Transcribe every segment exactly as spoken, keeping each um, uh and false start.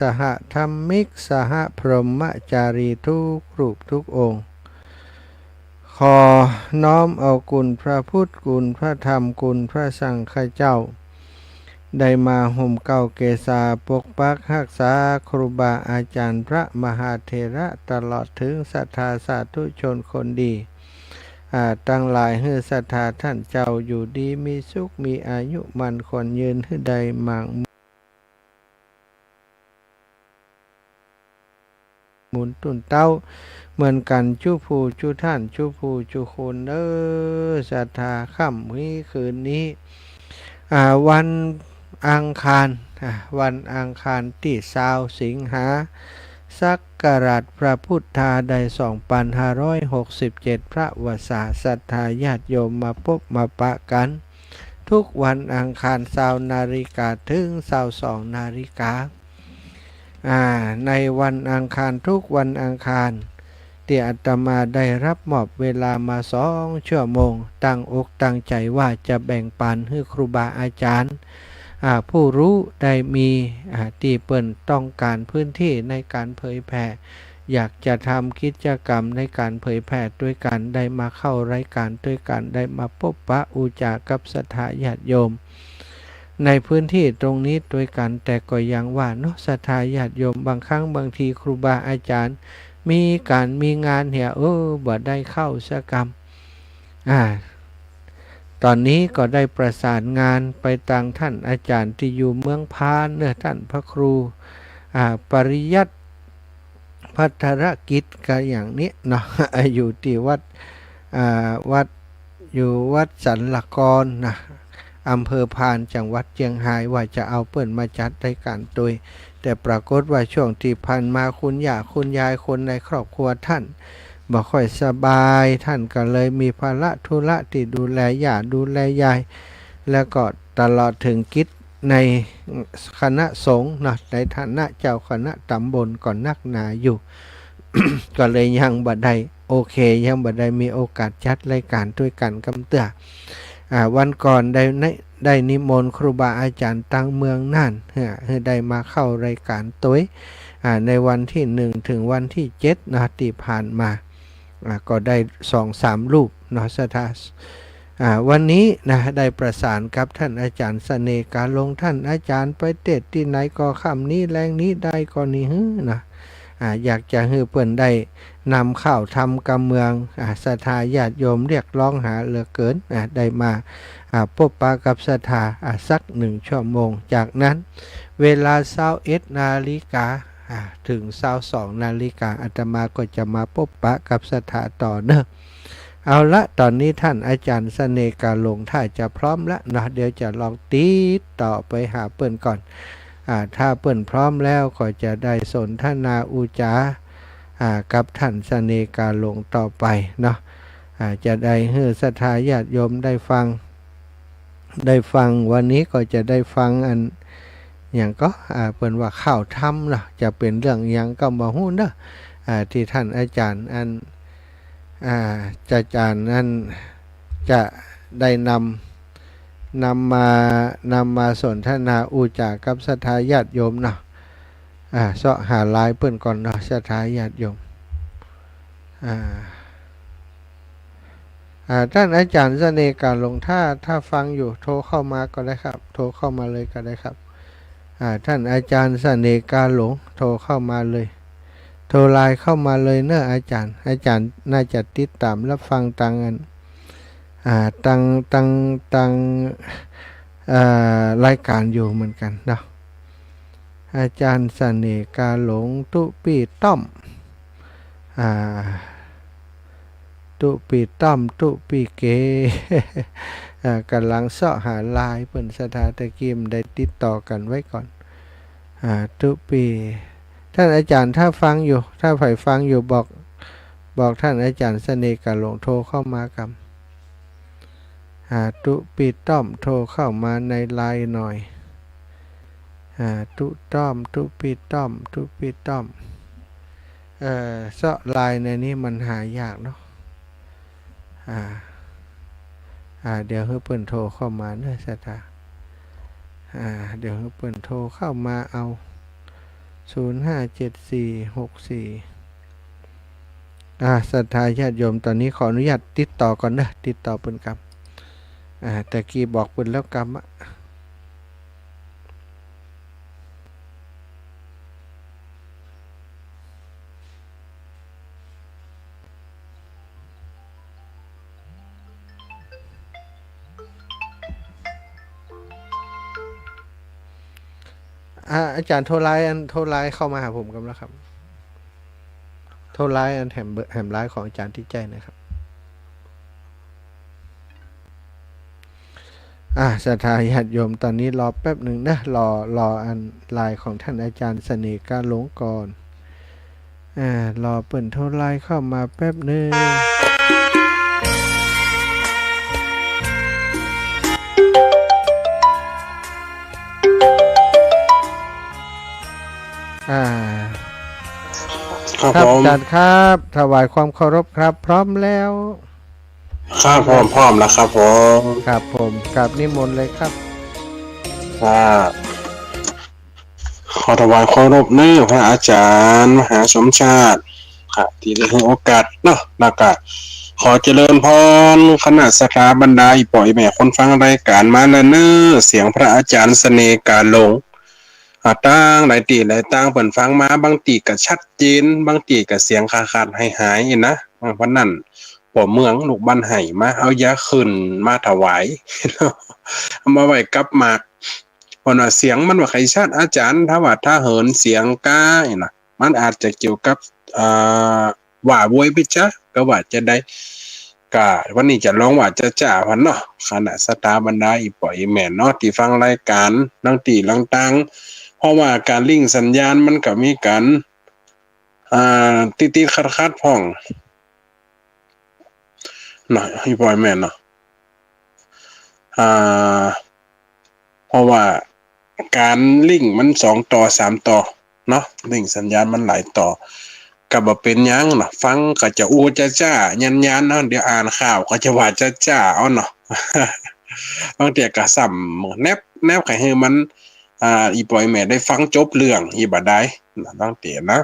สหธรรมิก สหพรหมจารีทุกรูปทุกองค์ ขอน้อมเอาคุณพระพุทธ คุณพระธรรม คุณพระสังฆเจ้า ได้มาห่มเกล้าเกศาปกปักฮักษาครูบาอาจารย์พระมหาเถระ ตลอดถึงศรัทธาสาธุชนคนดี อ่า ตังหลาย หื้อศรัทธาต้านเจ้าอยู่ดีมีสุข มีอายุมั่นขวัญยืน หื้อได้มั่ง มูลตุ้นเต๊า เหมือนกั๋นจุผู้จุท่าน จุผู้จุคนเน่อ ศรัทธา ค่ำนี้คืนนี้ อ่า วันอังคาร อ่า วันอังคารตี้ซาวสิงหา ศักราชพระพุทธาได้สองปันห้าร้อยหกสิบเจ็ด พระวสา ศรัทธาญาติโยมมาปบมาปะกั๋น ทุกวันอังคารซาวนาฬิกาเถิงซาวสองนาฬิกา อ่า ในวันอังคาร ทุกวันอังคาร ตี้อาตมาได้ฮับมอบเวลามาสองชั่วโมง ตั้งอกตั้งใจ๋ว่าจะแบ่งปั๋นหื้อครูบาอาจารย์ อ่า ผู้ฮู้ได้มี อ่า ตี้เปิ้นต้องก๋านพื้นตี้ในก๋านเผยแผ่ อยากจะทำกิจกรรมในก๋านเผยแผ่ตวยกั๋น ได้มาเข้ารายก๋านตวยกั๋น ได้มาปบปะอู้จ๋ากับศรัทธาญาติโยม ในพื้นตี้ตรงนี้ตวยกั๋น แต่ก็ยังว่าเนาะ ศรัทธาญาติโยม บางครั้งบางทีครูบาอาจารย์มีก๋านมีงานเหีย เออ บ่ได้เข้าสักกำ อ่า ต๋อนนี้ก็ได้ประสานงานไปตางต้านอาจ๋ารย์ตี้อยู่เมืองพานเนาะ ต้านพระครู อ่า ปริยัติ ภัทรกิจ กะอย่างนี้เนาะ อยู่ตี้วัด อ่า วัด อยู่วัดสันละกรนะ อำเภอพาน จังหวัดเจียงฮาย ว่าจะเอาเปิ้นมาจัดรายก๋านตวย แต่ปรากฏว่าช่วงตี้ผ่านมาคุณย่าคุณยายคนในครอบครัวต้านบ่ค่อยสบาย ต้านก็เลยมีภาระธุระตี้ดูแลย่าดูแลยาย แล้วก็ตลอดเถิงกิจในคณะสงฆ์เนาะ ในฐานะเจ้าคณะตำบลก็นักหนาอยู่ ก็เลยยังบ่ได้โอเค ยังบ่ได้มีโอกาสจัดรายก๋านตวยกั๋นกำเตื้อ อ่า วันก่อนได้นิ ได้นิมนต์ครูบาอาจ๋ารย์ตางเมืองน่าน หื้อ หื้อได้มาเข้ารายก๋านตวย อ่า ในวันตี้หนึ่งเถิงวันตี้เจ็ดเนาะ ตี้ผ่านมา อ่า ก็ได้สองสามรูปเนาะ ศรัทธา อ่า วันนี้นะ ได้ประสานกับต้านอาจ๋ารย์เสน่ห์กาหลง ต้านอาจ๋ารย์ไปเตสน์ตี้ไหนก่อ ค่ำนี้แลงนี้ได้ก่อนี่หื้อนะ อ่า อยากจะหื้อเปิ้นได้นำข่าวธรรมกำเมือง อ่า ศรัทธาญาติโยมเรียกร้องหาเหลือเกิน อ่า ได้มา อ่า ปบปะกับศรัทธา อ่า สักหนึ่งชั่วโมง จากนั้นเวลาซาวเอ็ดนาฬิกา อ่า เถิงซาวสองนาฬิกา อาตมาก็จะมาปบปะกับศรัทธาต่อเนาะ เอาละ ต๋อนนี้ต้านอาจ๋ารย์เสน่ห์กาหลงถ้าจะพร้อมละเนาะ เดี๋ยวจะลองติดต่อไปหาเปิ้นก่อน อ่า ถ้าเปิ้นพร้อมแล้วก็จะได้สนทนาอู้จ๋า อ่า กับต้านเสน่ห์กาหลงต่อไปเนาะ อ่า จะได้หื้อศรัทธาญาติโยมได้ฟัง ได้ฟัง วันนี้ก็จะได้ฟังอัน หยังก่อ อ่า เปิ้นว่าข่าวธรรมเนาะ จะเป๋นเรื่องหยังก็บ่ฮู้เนาะ อ่า ตี้ต้านอาจ๋ารย์อัน อ่า อาจ๋ารย์อันจะได้นำ นำมา นำมาสนทนาอู้จ๋ากับศรัทธาญาติโยมเนาะ อ่า เซาะหาไลน์เปิ้นก่อนเนาะ ศรัทธาญาติโยม อ่า อ่า ต้านอาจ๋ารย์เสน่ห์กาหลง ถ้า ถ้าฟังอยู่ โทรเข้ามาก็ได้ครับ โทรเข้ามาเลยก็ได้ครับ อ่า ต้านอาจ๋ารย์เสน่ห์กาหลง โทรเข้ามาเลย โทรไลน์เข้ามาเลยเนาะอาจ๋ารย์ อาจ๋ารย์น่าจะติดต๋ามฮับฟังตางอัน อ่า ตาง ตาง ตาง เอ่อ รายก๋านอยู่เหมือนกั๋นเนาะ อาจ๋ารย์เสน่ห์กาหลง ตุ๊ปี้ต้อม อ่า ตุ๊ปี้ต้อม ตุ๊ปี้เก๋ อ่า ก่ำลังเซาะหาไลน์เปิ้น ศรัทธา ตะกี้มันได้ติดต่อกั๋นไว้ก่อน อ่า ตุ๊ปี้ ต้านอาจ๋ารย์ถ้าฟังอยู่ ถ้าใผฟังอยู่บอก บอกต้านอาจ๋ารย์เสน่ห์กาหลงโทรเข้ามากำ อ่า ตุ๊ปี้ต้อมโทรเข้ามาในไลน์หน่อย อ่า ตุ๊ต้อม ตุ๊ปี้ต้อม ตุ๊ปี้ต้อม เอ่อ เซาะไลน์ในนี้มันหายากเนาะ อ่า อ่า เดี๋ยวหื้อเปิ้นโทรเข้ามาเนาะ ศรัทธา อ่า เดี๋ยวหื้อเปิ้นโทรเข้ามาเอา ศูนย์ห้าเจ็ดสี่หกสี่ อ่า ศรัทธาญาติโยม ต๋อนนี้ขออนุญาตติดต่อก่อนเนาะ ติดต่อเปิ้นก่อน อ่า แต่กี้บอกเปิ้นแล้วก่อนอะ อ่า อาจ๋ารย์โทรไลน์อัน โทรไลน์เข้ามาหาผมก่อนแล้วครับ โทรไลน์อันแถมเบอร์ แถมไลน์ของอาจ๋ารย์ตี้ใจ๊นะครับ อ่า ศรัทธาญาติโยม ต๋อนนี้รอแป๊บนึ่งนะ รอ รออันไลน์ของต้านอาจ๋ารย์เสน่ห์กาหลงก่อน อ่า รอเปิ้นโทรไลน์เข้ามาแป๊บนึ่ง อ่า ครับ ครับผม อาจ๋ารย์ครับ ถวายความเคารพครับ พร้อมแล้ว ครับผม พร้อมแล้วครับผม ครับผม กราบนิมนต์เลยครับ อ่า ขอถวายเคารพเน้อพระอาจ๋ารย์มหาสมชาติ ครับ ตี้ได้หื้อโอกาสเนาะ แล้วก็ขอเจริญพรคณะศรัทธาบรรดาอี่ป้ออี่แม่คนฟังรายก๋านมาแล้วเน้อ เสียงพระอาจ๋ารย์เสน่ห์กาหลง อ่า ตางหลายตี้หลายตางเปิ้นฟังมา บางตี้ก็ชัดเจน บางตี้ก็เสียงขาดๆ หายๆ นะ อ่า เพราะนั้น ป้อเมืองลูกบ้านไฮ่มา เอายาขึ้นมาถวาย เอามาไว้กับหมาก เปิ้นว่าเสียงมันบ่ใค่ชัด อาจ๋ารย์ ถ้าว่าถ้าเหินเสียงกา นี่นะ มันอาจจะเกี่ยวกับ อ่า ว่าโวยไปจ๊ะ ก็ว่าจะได้ ก็วันนี้จะลองว่าจะจ้าพันเนาะ คณะศรัทธาบรรดาอี่ป้ออี่แม่เนาะ ตี้ฟังรายก๋าน ลางตี้ลางตาง เพราะว่าก๋านลิงก์สัญญาณมันก็มีก๋าน อ่า ติดๆ ขัดๆ พ่อง เนาะ อี่ป้ออี่แม่เนาะ อ่า เพราะว่าก๋านลิงก์มันสองต่อสามต่อเนาะ ลิงก์สัญญาณมันหลายต่อ ก็บ่เป๋นหยังเนาะ ฟังก็จะอู้จะจ้ายันๆ เนาะ เดี๋ยวอ่านข่าวก็จะว่าจะจ้าเอาเนาะ บางเตื้อก็ซ้ำแนบๆ ใค่หื้อมัน อ่า อี่ป้ออี่แม่ได้ฟังจบเรื่องอี้บ่ได้นะ บางเตื้อนะ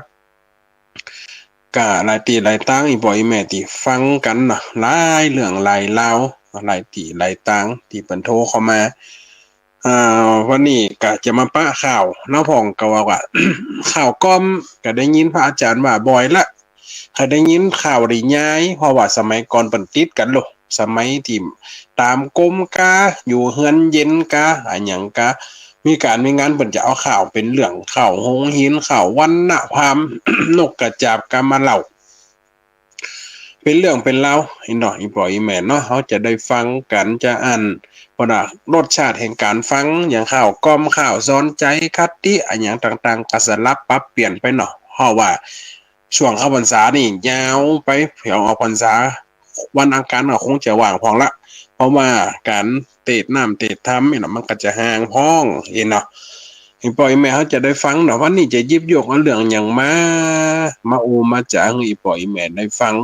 ก็หลายตี้หลายตาง อี่ป้ออี่แม่ตี้ฟังกั๋นเนาะ หลายเรื่องหลายราว หลายตี้หลายตางตี้เปิ้นโทรเข้ามา อ่า วันนี้ก็จะมาปะข่าวเนาะ พ่องก็ว่า ว่า ข่าวก๊อมก็ได้ยินพระอาจ๋ารย์ว่าบ่อยละ ก็ได้ยินข่าวได้ยาย เพราะว่าสมัยก่อนเปิ้นติดกั๋นโล สมัยตี้ต๋ามก๊มกา อยู่เฮือนเย็นกา อะหยังกา มีก๋านมีงานเปิ้นจะเอาข่าวเป๋นเรื่อง ข่าวหงส์หิน ข่าววัณณะพราหมณ์ นกกระจาบกามาเล่า เป๋นเรื่องเป๋นราว อี้เนาะ อี่ป้ออี่แม่เนาะ เฮาจะได้ฟังกั๋น จะอั้น เพราะว่ารสชาติแห่งก๋านฟัง อย่างข่าวก๊อม ข่าวสอนใจ๋ คติ อะหยังต่างๆ ก็สลับปรับเปลี่ยนไปเนาะ เพราะว่าช่วงเข้าพรรษานี่ยาวไป เดี๋ยวออกพรรษา วันอังคารก็คงจะว่างพ่องละ เพราะว่าก๋านเตสน์น้ำเตสน์ธรรมนี่เนาะ มันก็จะห่างพ่องอี้เนาะ อี่ป้ออี่แม่เฮาจะได้ฟังเนาะ วันนี้จะหยิบยกเอาเรื่องหยังมา มาอู้มาจ๋าหื้ออี่ป้ออี่แม่ได้ฟัง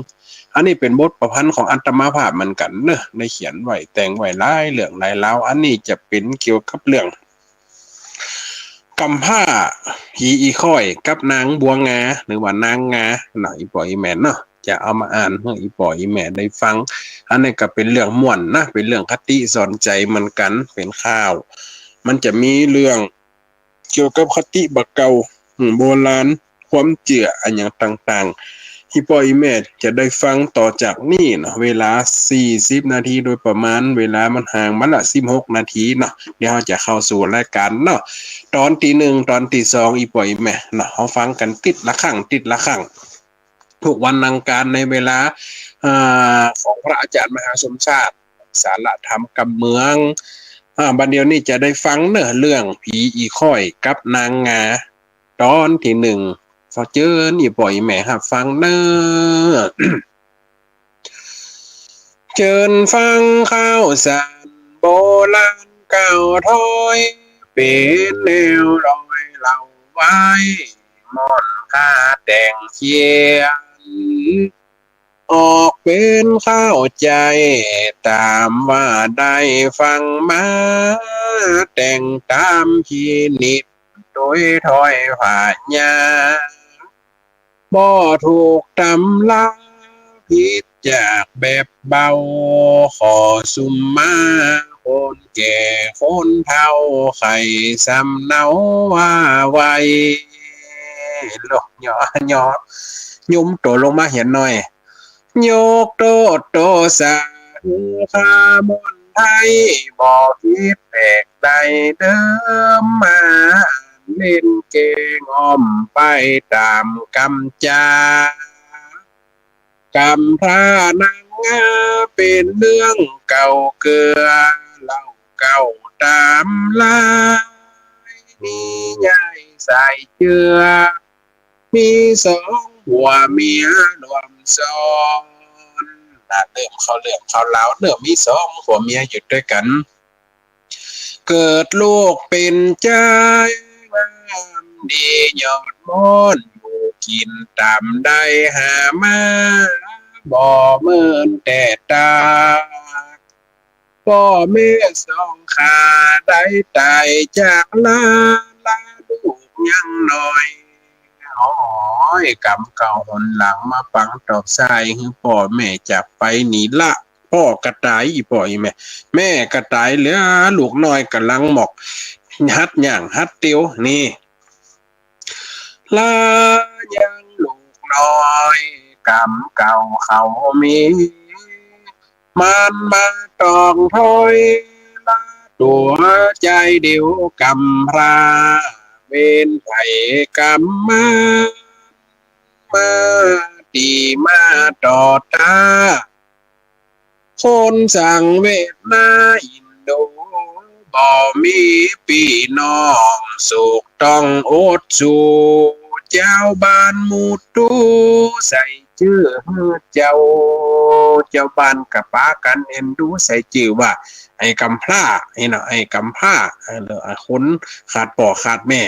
อันนี้เป๋นบทประพันธ์ของอาตมาภาพเหมือนกั๋นเนาะ ได้เขียนไว้แต่งไว้หลายเรื่องหลายราว อันนี้จะเป๋นเกี่ยวกับเรื่อง ก๋ำพร้าผีอี่ค่อยกับนางบัวงา หรือว่านางงาเนาะ อี่ป้ออี่แม่เนาะ จะเอามาอ่านหื้ออี่ป้ออี่แม่ได้ฟัง อันนี้ก็เป๋นเรื่องม่วนนะ เป๋นเรื่องคติสอนใจ๋เหมือนกั๋น เป๋นข่าว มันจะมีเรื่องเกี่ยวกับคติบ่าเก่า อืม โบราณ ความเจื้ออะหยังต่างๆ อี่ป้ออี่แม่จะได้ฟังต่อจากนี้เนาะ เวลาสี่สิบนาทีโดยประมาณ เวลามันห่างมาละสิบหกนาทีเนาะ เดี๋ยวเฮาจะเข้าสู่รายก๋านเนาะ ต๋อนตี้หนึ่ง ต๋อนตี้สอง อี่ป้ออี่แม่เนาะ เฮาฟังกั๋นติดละครั้ง ติดละครั้ง ทุกวันอังคารในเวลา อ่า ของพระอาจ๋ารย์มหาสมชาติ สาระธรรมกำเมือง อ่า บัดเดี๋ยวนี้จะได้ฟังเนาะ เรื่องผีอี่ค่อยกับนางงา ต๋อนตี้หนึ่ง ขอเจิญอี่ป้ออี่แม่ฮับฟังเนาะ เจิญฟังข่าวสารโบราณเก่าถ้อย เป๋นแนวร้อยเล่าไว้ ม่อนค่าแต่งเขียน ออกเป๋นข่าวใจ๋ ต๋ามว่าได้ฟังมา แต่งต๋ามพินิจ โดยถ้อยพญา บ่ถูกตำรา ผิดจากแบบเบา ขอสุมมา คนแก่คนเฒ่า ใค่สำเนาว่าไว ลง ย่อ ย่อ ยุมตั๋วลงมาเหียหน่อย ยกโต้ษโตษา หื้อข้ามนไทย บ่ผิดแปลกใด เดิมมาเล่นเกงอ้อมไปต๋ามกำจา กำพร้านางงา เป๋นเรื่องเก่าเกือ เล่าเก่าต๋ามลาย มียายสายเจือ มีสองผัวเมียร่วมซ้อน น่ะ เริ่มเข้าเรื่องเข้าราว เริ่มมีสองผัวเมียอยู่ตวยกั๋น เกิดลูกเป๋นจายงามดียอดม่อน อยู่กิ๋นต๋ามได้หามา บ่เมินแต่ตาก ป้อแม่สองข้าได้ต๋ายจากลา ลาลูกยังน้อย โอ้ย กำเก่าหนหลังมาปังตอบสาย หื้อป้อแม่จากไปหนีละ ป้อก็ต๋าย อี่ป้ออี่แม่ แม่ก็ต๋าย เหลือลูกน้อยก่ำลังหมอก หัดย่างหัดเตียวนี่ ลายังลูกน้อย กำเก่าเขามี มันมาตองถ้อย ลาตั๋วจายเดียวกำพร้า เวรไผกำมัน มาตี้มาต่อต้า คนสังเวทนาอินดู บ่มีปี้น้อง สุขต้องอดสู้ จาวบ้านหมู่ตู้ ใส่จื้อหื้อเจ้า จาวบ้านก็ปากั๋นเอ็นดู ใส่จื้อว่า ไอ้กำพร้า ไอ้เนาะ ไอ้กำพร้า เออ คนขาดป้อขาดแม่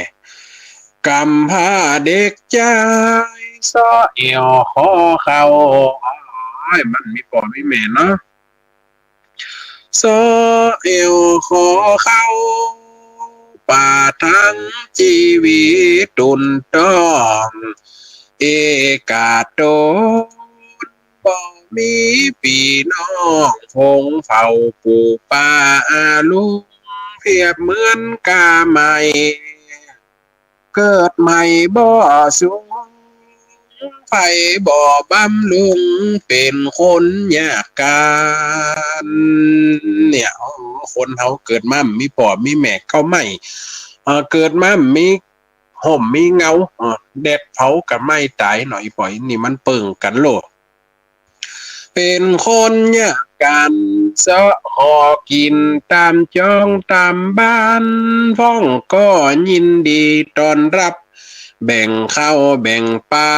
กำพร้าเด็กจาย เซาะแอ่วขอเข้า โอ้ย มันมีป้อมีแม่เนาะ เซาะแอ่วขอเข้า ประทังจีวิตตุนต้อง เอกาตน บ่มีปี้น้อง พงเผ่าปู่ป้าอาลุง เปรียบเหมือนก้าไม้ เกิดใหม่บ่สูง ไผบ่บำรุง เป๋นคนยากก๋าน เนี่ย โอ้ คนเฮาเกิดมาบ่มีป้อมีแม่ เกาไม้ เอ่อ เกิดมาบ่มีฮ่มมีเงา เอ่อ แดดเผาก็ไหม้ต๋าย หน่อยป้อ นี่มันเปิงกั๋นโลด เป๋นคนยากก๋าน เซาะขอกิ๋นต๋ามจองต๋ามบ้าน พ่องก็ยินดีต้อนรับ แบ่งข้าวแบ่งป๋า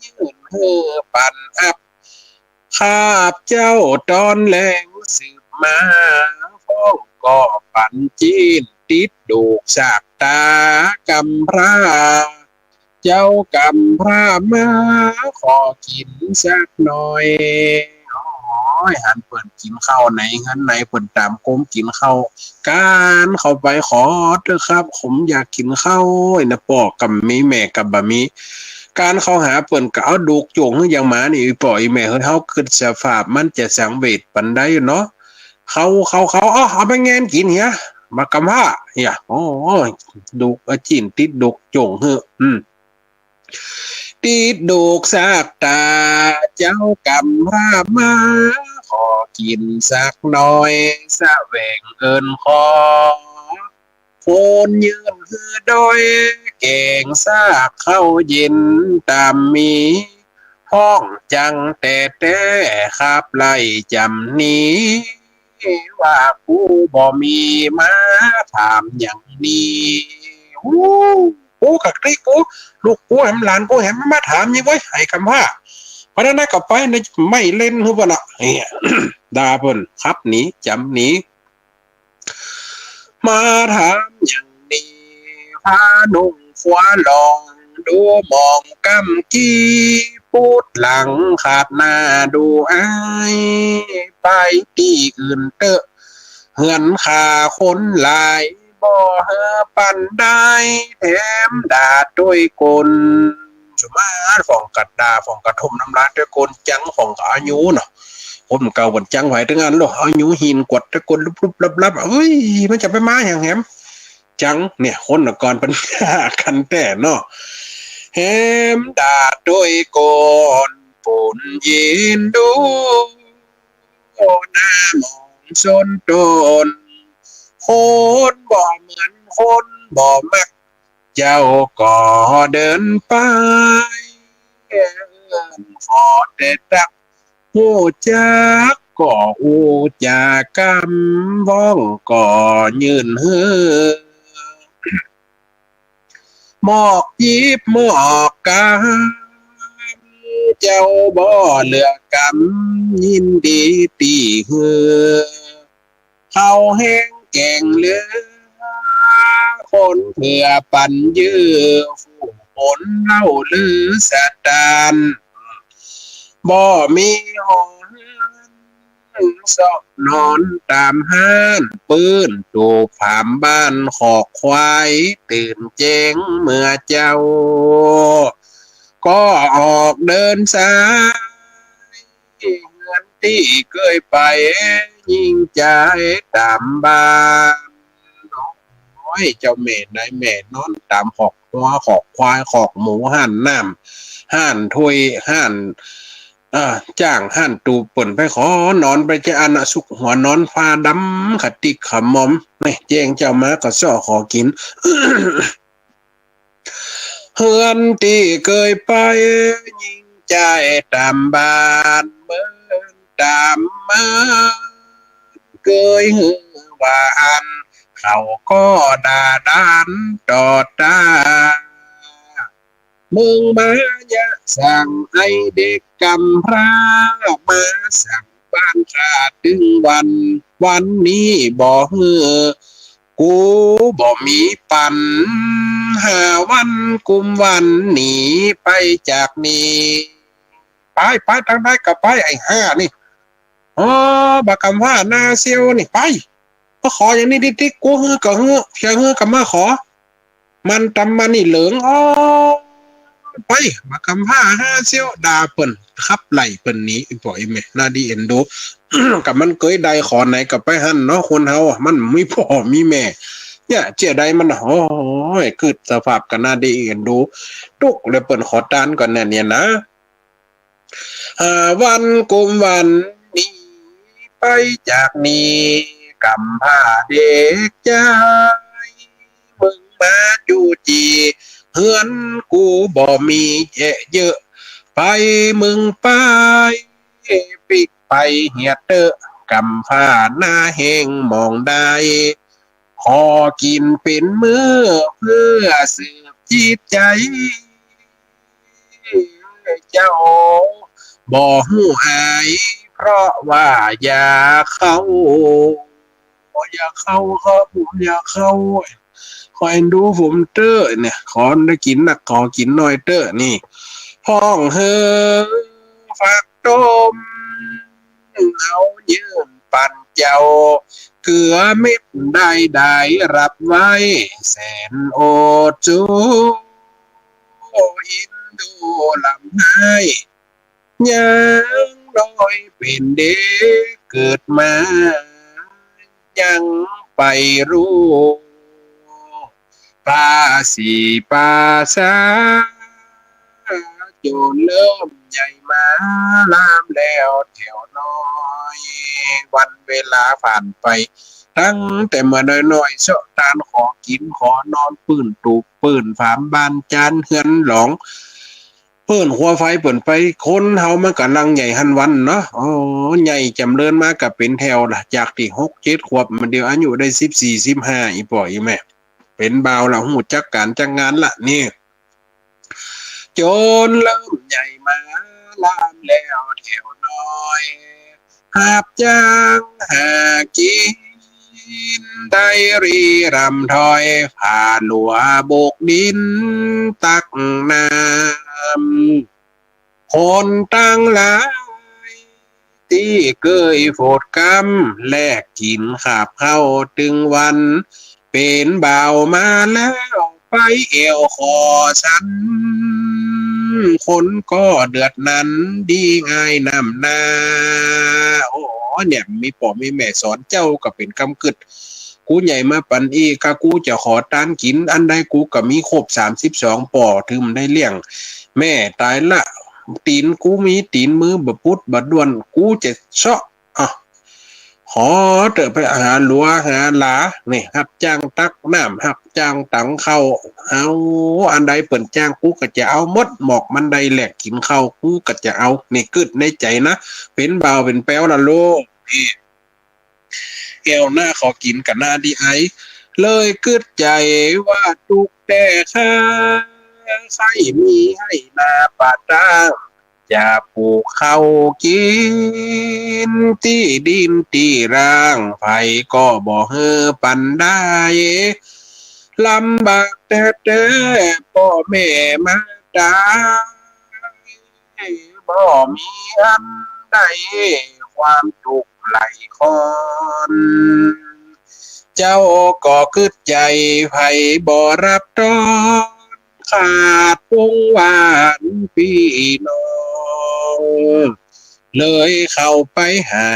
ยื่นหื้อปันอับ คาบเจ้าต๋อนแลงสืบมา พ่องก็ปันจีน ติดดูกซากต๋า กำพร้า เจ้ากำพร้ามา ขอกิ๋นสักหน่อย โอ้ย หันเปิ้นกิ๋นข้าวในเฮือนในเปิ้นต๋ามก้มกิ๋นข้าว ก๊านเข้าไป ขอเต๊อะครับ ผมอยากกิ๋นข้าว ไอ้นะ ป้อก็บ่มี แม่ก็บ่มี ก๊านเข้าหาเปิ้นก็เอาดูกจ้วงหื้ออย่างหมานี่ อีป้ออีแม่ เฮ้ย เฮากึ๊ดสภาพมันจะสังเวชปานใดเนาะ เข้า เข้า เข้า เอา เอาไปแงนกิ๋นเหีย มากำพร้า เหีย โอ้ย ดูก เอาจีนติดดูกจ้วงหื้อ อืม ติดดูกซากต๋า เจ้ากำพร้ามา ขอกิ๋นสักหน่อย แสวงเอิ้นขอ โคนยื่นหื้อดอย แก๋งซากข้าวเย็นต๋ามมี ฮ้องจังแต๊ๆ ขับไล่จ๋ำหนี ว่ากูบ่มี มาถามหยังนี่ อู้ กูกักตี้กู ลูกกูแหม หลานกูแหม มาถามหยังเว้ย ไอ้กำพร้า เพราะนั้นนะ ก็ไปนะ ไม่เล่นหื้อบ่ละ เนี่ย ด่าเปิ้น ขับหนี จ๋ำหนี มาถามหยังนี่ ผ้านุ่งฟัวลอง ดูหมองก้ำกี้ ปูดหลังขาดหน้าดูอ้าย ไปตี้อื่นเต๊อะ เฮือนข้าคนหลาย บ เฮอปันได้ แถมด่าตวยคน สมมาตรพ่องกะด่า พ่องกะถมน้ำลายตวยคน จังพ่องกะอายุเนาะ คนเก่าเปิ้นจังไหวตึงอั้นโล อายุหินกวดตวยคนลุบๆลับๆ เอ้ย มันจะไปมาหยังแหม จังเนี่ย คนก่อนเปิ้นฆ่ากั๋นแต๊เนาะ แหมด่าตวยคน ปูนยินดู หน้ามองสนตน คนบ่เหมือนคนบ่มัก เจ้าก็เดินไป เอิ้นขอแต่ตัก ฮู้จักก็อู้จากำ ว้องก็ยื่นหื้อ หมอกหยิบหมอกกำ เจ้าบ่เหลือกำ ยินดีตี้หื้อ เข้าแห้งแก๋งเหลือ คนเผื่อปั๋นเยื่อ ผู้คนเล่าลือสะตาน บ่มีหอเฮือน เซาะนอนต๋ามฮ้าน ปื้นตูบผามบ้าน ขอกควายตื่นแจ้งเมื่อเจ๊า ก็ออกเดินสาย เฮือนตี้เกยไป ญิงจายต๋ามบ้าน โอ้ย เจ้าแม่นายแม่นอนต๋ามขอกงัว ขอกควาย ขอกหมู ฮ้านน้ำ ฮ้านถ้วย ฮ้าน อ่า จ้าง ฮ้านตูบ เปิ้นไปขอนอนไปจาอั้นน่ะ สุกหัวนอนฟ้าดำ ขะติกขะหมอม นี่ แจ้งเจ๊ามาก็เซาะขอกิ๋น เฮือนตี้เกยไป ญิงจายต๋ามบ้าน เมินต๋ามเมิน เกยหื้อว่าอั้น เขาก็ด่าด้านต่อต๋า มึงมาเยียะสัง ไอ้เด็กก๋ำพร้า มาสังบ้านข้าตึงวัน วันนี้บ่หื้อ กูบ่มีปั๋น ห้าวันกุมวันหนีไปจากนี่ ไป ไปตางใดก็ไป ไอ้ห้านี่ อ๋อ บ่าก๋ำพร้าหน้าเซี้ยวนี่ ไป มาขออย่างนี้ติ๊กๆ กูหื้อก็หื้อ จะหื้อก็มาขอ มันตำมันนี่เหลิง อ๋อ ไป บ่าก๋ำพร้าห้าเซี้ยว ด่าเปิ้น ขับไล่เปิ้นหนี อีป้ออีแม่ น่าดีเอ็นดู ก็มันเกยได้ขอไหนก็ไปหั้นเนาะ คนเฮาอะ มันมีป้อมีแม่ เนี่ย เจียะใดมัน โอ้ย กึ๊ดสภาพก็น่าดีเอ็นดู ตุ๊กเลยเปิ้นขอตานก่อนเนี่ย เนี่ยนะ ห้าวันกุมวันหนีไปจากนี่ ก๋ำพร้าเด็กจาย มึงมาจู้จี้ เฮือนกูบ่มีแยะเยอะ ไปมึงไป ปิ๊กไปเหียเต๊อะ ก๋ำพร้าหน้าแห้งมองได้ ขอกิ๋นเป๋นมื้อ เพื่อสืบจิตใจ๋ เจ้าบ่ฮู้อาย เพราะว่าอยากเข้า อยากเข้าครับ อยากเข้า ขอเอ็นดูผมเต๊อะเนี่ย ขอได้กิ๋นนัก ขอกิ๋นหน้อยเต๊อะนี่ ฮ้องเฮอฟักต้ม เอายื่นปั๋นเจ้า เกลือเม็ดได้ ได้รับไว้ แสนอดสู อินดูลำไห้ ยังน้อยเป๋นเด็กเกิดมา ยังไปฮู้ ภาษีภาษา จนเริ่มใหญ่มา ลามแล้วแถวน้อย วันเวลาผ่านไป ตั้งแต่เมื่อน้อยๆ เซาะตานขอกิ๋นขอนอน ปื้นตูบปื้นฝามบ้านจานเฮือนหลอง ปื้นครัวไฟเปิ้นไป คนเฮามันก่ำลังใหญ่หั้นวันเนาะ โอ้ ใหญ่จ๋ำเริญมาก็เป๋นแถวละ จากตี้หกเจ็ดขวบ มันเดี๋ยวอายุได้สิบสี่ สิบห้า อีป้ออีแม่ เป๋นบ่าวละ ฮู้จักก๋านจักงานละนี่ จนเริ่มใหญ่มา ลามแล้วแถวน้อย ฮับจ้างหากิ๋น ได้รีร่ำถอย ผ่าลัวโบกดินตักน้ำ คนตังหลาย ตี้เกยโผดกำ แลกกิ๋นคาบข้าวตึงวัน เป ป๋นบ่าวมาแล้ว ไปแอ่วขอสัน คนก็เดือดนั้นดีอ้ายน้ำหน้า โอ้ เนี่ย มีป้อมีแม่สอนเจ้าก็เป๋นกำกึ๊ด กูใหญ่มาปั๋นอี้ ก้ากูจะขอตานกิ๋น อันใดกูก็มีครบสามสิบสองป้อ ถือมันได้เลี้ยงแม่ต๋ายละ ตี๋นกูมีตี๋นมือบ่ปุดบ่ด้วน กูจะเซาะ อ่ะ ขอเต๊อะ ไปหาหลัวหาหลา นี่ ฮับจ้างตักน้ำ ฮับจ้างตังข้าว เอา อันใดเปิ้นจ้างกูก็จะเอาหมด หมอกมันได้แลกกิ๋นข้าว กูก็จะเอา นี่กึ๊ดในใจ๋นะ เป๋นบ่าวเป๋นแป๊วละลูก นี่ แอ่วหน้าขอกิ๋นก่าหน้าดีอ้าย เลยกึ๊ดใจ๋ว่าตุ๊กแต๊ข้า ใค่มีไฮ่นาป่าตาง จะปลูกข้าวกิ๋น ตี้ดินตี้ร้าง ใผก็บ่หื้อปันได้ ลำบากแต๊ๆ ป้อแม่มาต๋าย บ่มีอันใด ความตุ๊กข์ไหลคอน เจ้าก็กึ๊ดใจ๋ ใผบ่ฮับต้อน ขาดวงวานปี้น้อง เลยเข้าไปหา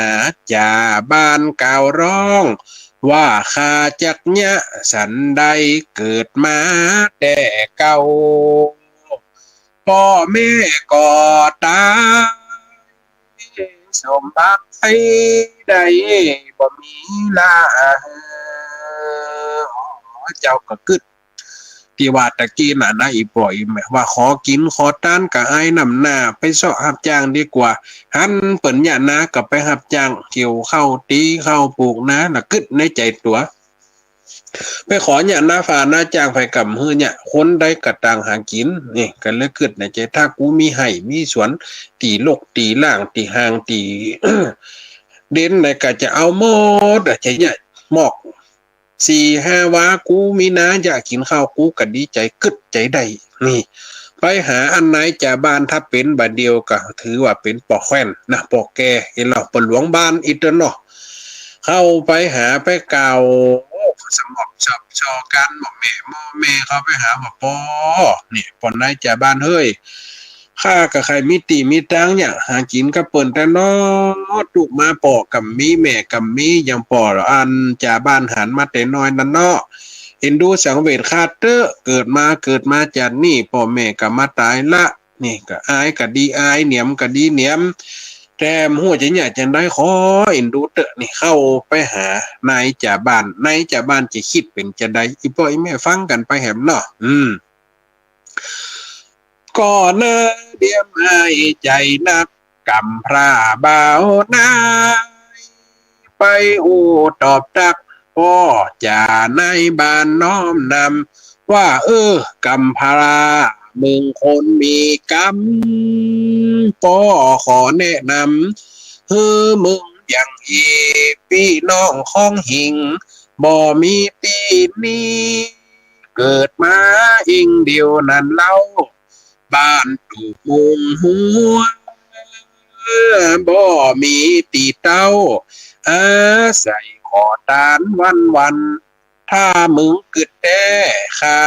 จ่าบ้านกล่าวร้อง ว่าข้าจักเยียะสันใด เกิดมาแต่เก่า ป้อแม่ก็ต๋าย สมบัติใดบ่มีละ เจ้าก็กึ๊ด ตี้ว่าตะกี้น่ะนะ อี่ป้ออี่แม่ ว่าขอกิ๋นขอตานก้าอ้ายน้ำหน้า ไปเซาะฮับจ้างดีกว่า หันเปิ้นเยียะนาก็ไปฮับจ้างเกี่ยวข้าว ตี๋ข้าว ปลูกนา น่ะกึ๊ดในใจ๋ตั๋ว ไปขอเยียะนาฟ้านาจ้าง ใผก็บ่หื้อเยียะ คนใดก็ต่างหากิ๋น นี่ก็เลยกึ๊ดในใจ๋ ถ้ากูมีไฮ่มีสวน ตี๋รกตี๋ร่าง ตี๋ห่าง ตี๋เด่นใดก็จะเอาหมดอะ จะเยียะหมอก สี่ห้าวา กูมีนาเยียะกิ๋นข้าว กูก็ดีใจ๋ กึ๊ดใจ๋ได้ นี่ ไปหาอันนายจ่าบ้าน ถ้าเป๋นบ่าเดี่ยวก็ถือว่าเป๋นป้อแคว่นนะ ป้อแก่ เห็นลาว ป้อหลวงบ้านอี้เต๊อะเนาะ เข้าไปหาไปกล่าว สมบชอบซอกั๋น หม่อแม่ หม่อแม่เข้าไปหาว่า ป้อ นี่ ป้อนายจ่าบ้านเฮ้ย ข้าก็ใค่มีตี้มีตางเยียะหากิ๋นกับเปิ้นแต๊เนาะ ตุ๊กข์มาป้อก็บ่มี แม่ก็บ่มี อย่างป้ออันจ่าบ้านหันมาแต่น้อยนั้นเนาะ เอ็นดูสังเวชข้าเต๊อะ เกิดมา เกิดมาจาตินี้ ป้อแม่ก็มาต๋ายละ นี่ก็อายก็ดีอาย เหนียมก็ดีเหนียม แต่บ่ฮู้จะเยียะจังใด ขอเอ็นดูเต๊อะ นี่เข้าไปหานายจ่าบ้าน นายจ่าบ้านจะกึ๊ดเป๋นจังใด อี่ป้ออี่แม่ฟังกั๋นไปแหมเนาะ อืม ก็น่าเดียมอายใจ๋นัก กำพร้าบ่าวนาย ไปอู้ตอบตัก ป้อจ่านายบ้านน้อมนำ ว่า เออ กำพร้ามึงคนมีกำ ป้อขอแนะนำ หื้อมึงอย่างอี้ ปี้น้องของหิง บ่มีตี้นี้ เกิดมาอิงเดียวนั้นเล่า บ้านตูบมุงหัว บ่มีตี้เต๊า อาศัยขอตานวันๆ ถ้ามึงกึ๊ดแต๊ ข้า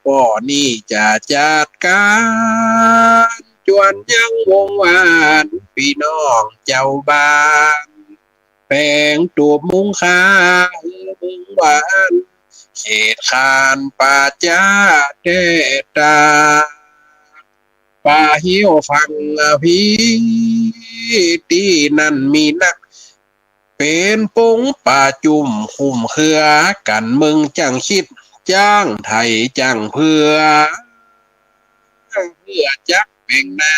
ป้อนี้จะจัดก๋าน จวนยังวงวานปี้น้องเจ้าบ้าน แป๋งตูบมุงข้า หื้อมึงหวาน เขตคานป่าจ๊าแต๊ตา ป่าเฮี้ยวฝั่งพี ตี้นั้นมีนัก เป๋นปงป่าจุ่มคุ้มเครือกั๋น มึงจั้งกึ๊ด จั้งไถจั้งเผื่อ เผื่อจักแป๋งนา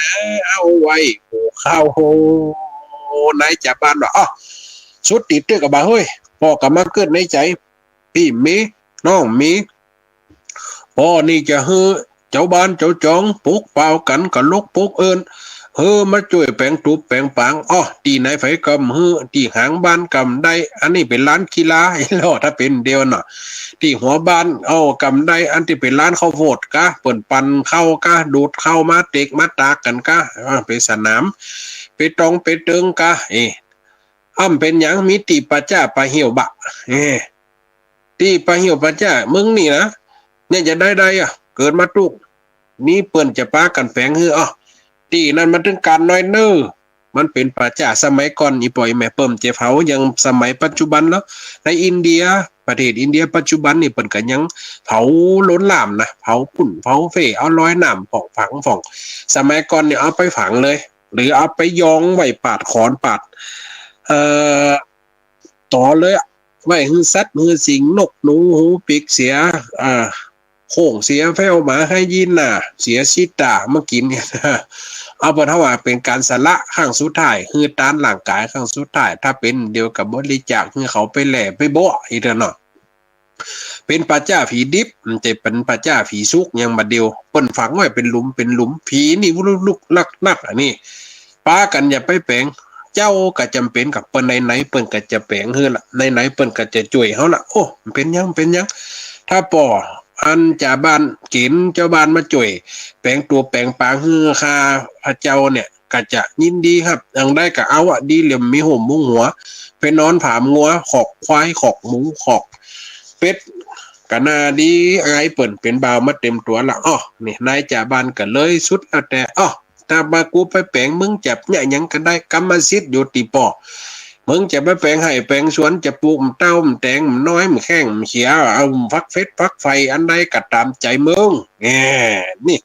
เอาไว้ปลูกข้าว นายจ่าบ้านว่า อ้อ สุดตี๋เต๊อะบ่าเฮ้ย ป้อก็มากึ๊ดในใจ๋ ปี้มี น้องมี ป้อนี้จะหื้อเจ้าบ้านเจ้าจองปกป้าวกั๋นกับลกปกเอิ้น หื้อมาจ้วยแป๋งตูบแป๋งป๋าง อ้อ ตี้ไหนใผก็บ่หื้อ ตี้หางบ้านก็บ่ได้ อันนี้เป๋นลานกีฬา อี้ลอ ถ้าเป๋นเดี่ยวเนาะ ตี้หัวบ้าน เอ้า ก็บ่ได้ อันตี้เป๋นลานข้าวโพดกา เปิ้นปั่นข้าวกา ดูดข้าวมาเต็กมาตากกั๋นกา อ่า เป๋นสนาม เป๋นตองเป๋นเติงกา เอ๊ะ อ้ำเป๋นหยัง มีตี้ป่าจ๊าป่าเฮี้ยวบ่า เอ๊ะ ตี้ป่าเหี่ยวป่าจ๊าเมืองนี่นะ เนี่ยจะได้ใดอะ เกิดมาตุ๊ก นี่เปิ้นจะปากั๋นแป๋งหื้อ อ้อ ตี้นั้นมันตึงก๋านน้อยเน่อ มันเป๋นป่าจ๊าสมัยก่อน อี่ป้ออี่แม่ เปิ้นจะเผาอย่างสมัยปัจจุบันแล้ว ในอินเดีย ประเทศอินเดียปัจจุบันนี่เปิ้นก็ยังเผาโลนหลามนะ เผาปุ้นเผาเฟ้ เอาลอยน้ำพ่องฝังพ่อง สมัยก่อนนี่เอาไปฝังเลย หรือเอาไปยองไว้ปาดขอนปาด เอ่อ ตอเลยอะ ไว้หื้อสัตว์หื้อสิ่ง นกหนูหูปีกเสีย อ่า โค่งเสียแฟ้ว หมาไฮยีน่า เสือชีตามากิ๋น เอาเปิ้นเฮาว่าเป๋นก๋านสละครั้งสุดท้าย หื้อตานร่างก๋ายครั้งสุดท้าย ถ้าเป๋นเดียวกับบริจาคหื้อเขาไปแหล่ไปโบ๊ะ อี้เตื้อเนาะ เป๋นป่าจ๊าผีดิบ มันจะเป๋นป่าจ๊าผีสุกอย่างบ่าเดี่ยว เปิ้นฝังไว้เป๋นหลุมเป๋นหลุม ผีนี่ลุกลุกลักลัก อันนี้ ปากั๋นอย่าไปแป๋ง เจ้าก็จ๋ำเป๋นกับเปิ้น ไหนๆ เปิ้นก็จะแป๋งหื้อละ ไหนๆ เปิ้นก็จะจ้วยเฮาละ โอ้ เป๋นหยัง เป๋นหยัง ถ้าป้ออันจ่าบ้านเก๋ณฑ์เจ้าบ้านมาจ้วย แป๋งตั๋วแป๋งปางหื้อข้าพเจ้าเนี่ย ก็จะยินดีฮับ อย่างใดก็เอาอะ ดีเหลือมีห่มมุงหัว ไปนอนผามงัว คอกควาย คอกหมู คอกเป็ด ก็น่าดีอายเปิ้น เป๋นบ่าวมาเต็มตั๋วละ อ้อ นี่ นายจ่าบ้านก็เลยสุดแล้วแต่ อ้อ ถ้าบ่ากูไปแป๋ง มึงจะเยียะหยังก็ได้ กรรมสิทธิ์อยู่ตี้ป้อ มึงจะไปแป๋งไฮ่แป๋งสวน จะปลูกเต้าแตงน้อยแข้งเขียว เอาฟักเฟ็ดฟักไฟ อันใดก็ต๋ามใจ๋มึง แหม นี่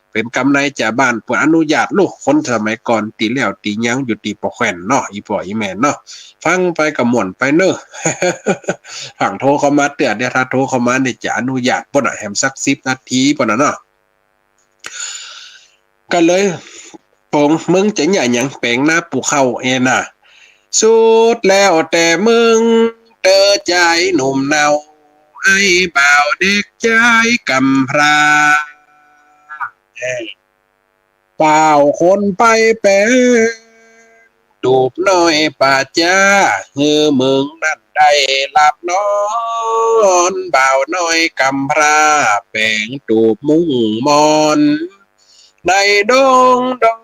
เป๋นกำนายจ่าบ้านเปิ้นอนุญาตลูก คนสมัยก่อนตี้แล้วตี้ยังอยู่ตี้ป้อแคว้นเนาะ อี่ป้ออี่แม่เนาะ ฟังไปก็ม่วนไปเน่อ ฟังโทรเข้ามาเตื้อ เดี๋ยวถ้าโทรเข้ามานี่จะอนุญาตป้นอะ แหมสักสิบนาทีป้นอะเนาะ ก็เลย ปง มึงจะเยียะหยัง แป๋งนาปลูกข้าวเองนะ สุดแล้วแต่มึง เต้อจายหนุ่มเนา ไอ้บ่าวเด็กจายกำพร้า เอ้ย บ่าวคนไปแป๋ง ตูบน้อยป่าจ๊า หื้อมึงนั้นได้หลับนอน บ่าวน้อยกำพร้า แป๋งตูบมุ่งมอน ในดงดอน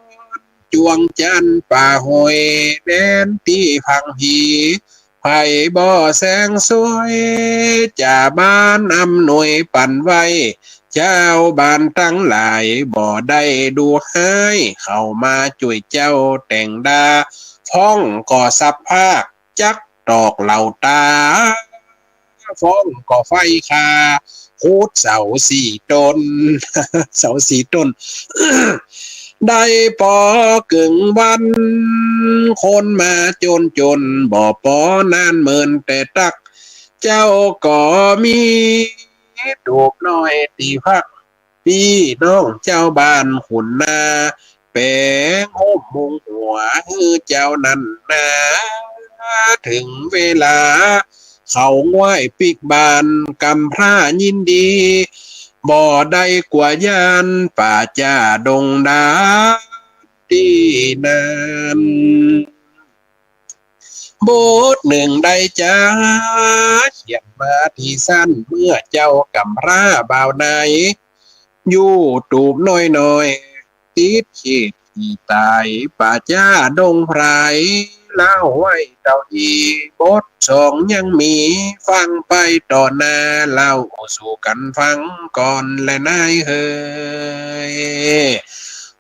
จวงจันทน์ป่าห้วย แดนตี้พังผี ไผบ่แสงสวย จ่าบ้านอำนวยปั๋นไว้ เจ้าบ้านตังหลายบ่ได้ดูฮ้าย เข้ามาจ้วยเจ้าแต่งดา ฟ้องก็สับภาค จักตอกเหล่าต๋า ฟ้องก็ไฟคา ขุดเสาสี่ต้น เสาสี่ต้น ได้ปอเกิ่งวัน คนมาจนจน บ่ปอนานเมินแต่ตั๊ก เจ้าก็มี ตูบน้อยตี้พัก ปี้น้องเจ้าบ้านขุนนา แป๋งห่มมุงหัวหื้อเจ้านั้นนา เถิงเวลา เข้าไหว้ปิ๊กบาน กำพร้ายินดี บ่ได้กั๋วย้าน ป่าจ๊าดงดานตี้นั้น บทนึ่งได้จา เขียนมาตี้สัน เมื่อเจ้ากำพร้าบ่าวใน อยู่ตูบน้อยๆ ติดเขตตี้ต๋าย ป่าจ๊าดงไพร เล่าไว้เต้าอี้ บทสองยังมี ฟังไปต่อหน้า เล่าสู่กั๋นฟังก่อนแลนายเหย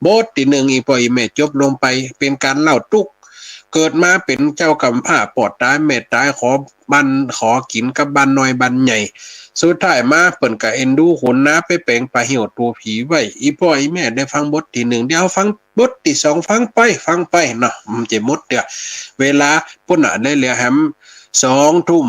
บทตี้นึ่ง อี่ป้ออี่แม่ จบลงไป เป๋นก๋านเล่าตุ๊กข์ เกิดมาเป๋นเจ้ากำพร้า ป้อต๋ายแม่ต๋าย ขอบ้านขอกิ๋นกับบ้านน้อยบ้านใหญ่ สุดท้ายมาเปิ้นก็เอ็นดูขุนนา ไปแป๋งป่าเหี่ยวตั๋วผีไว้ อี่ป้ออี่แม่ได้ฟังบทตี้นึ่ง เดี๋ยวฟังบทตี้สอง ฟังไป ฟังไปเนาะ มันจะหมดเตื้อ เวลาปู้นน่ะ ได้เหลือแหมสองทุ่ม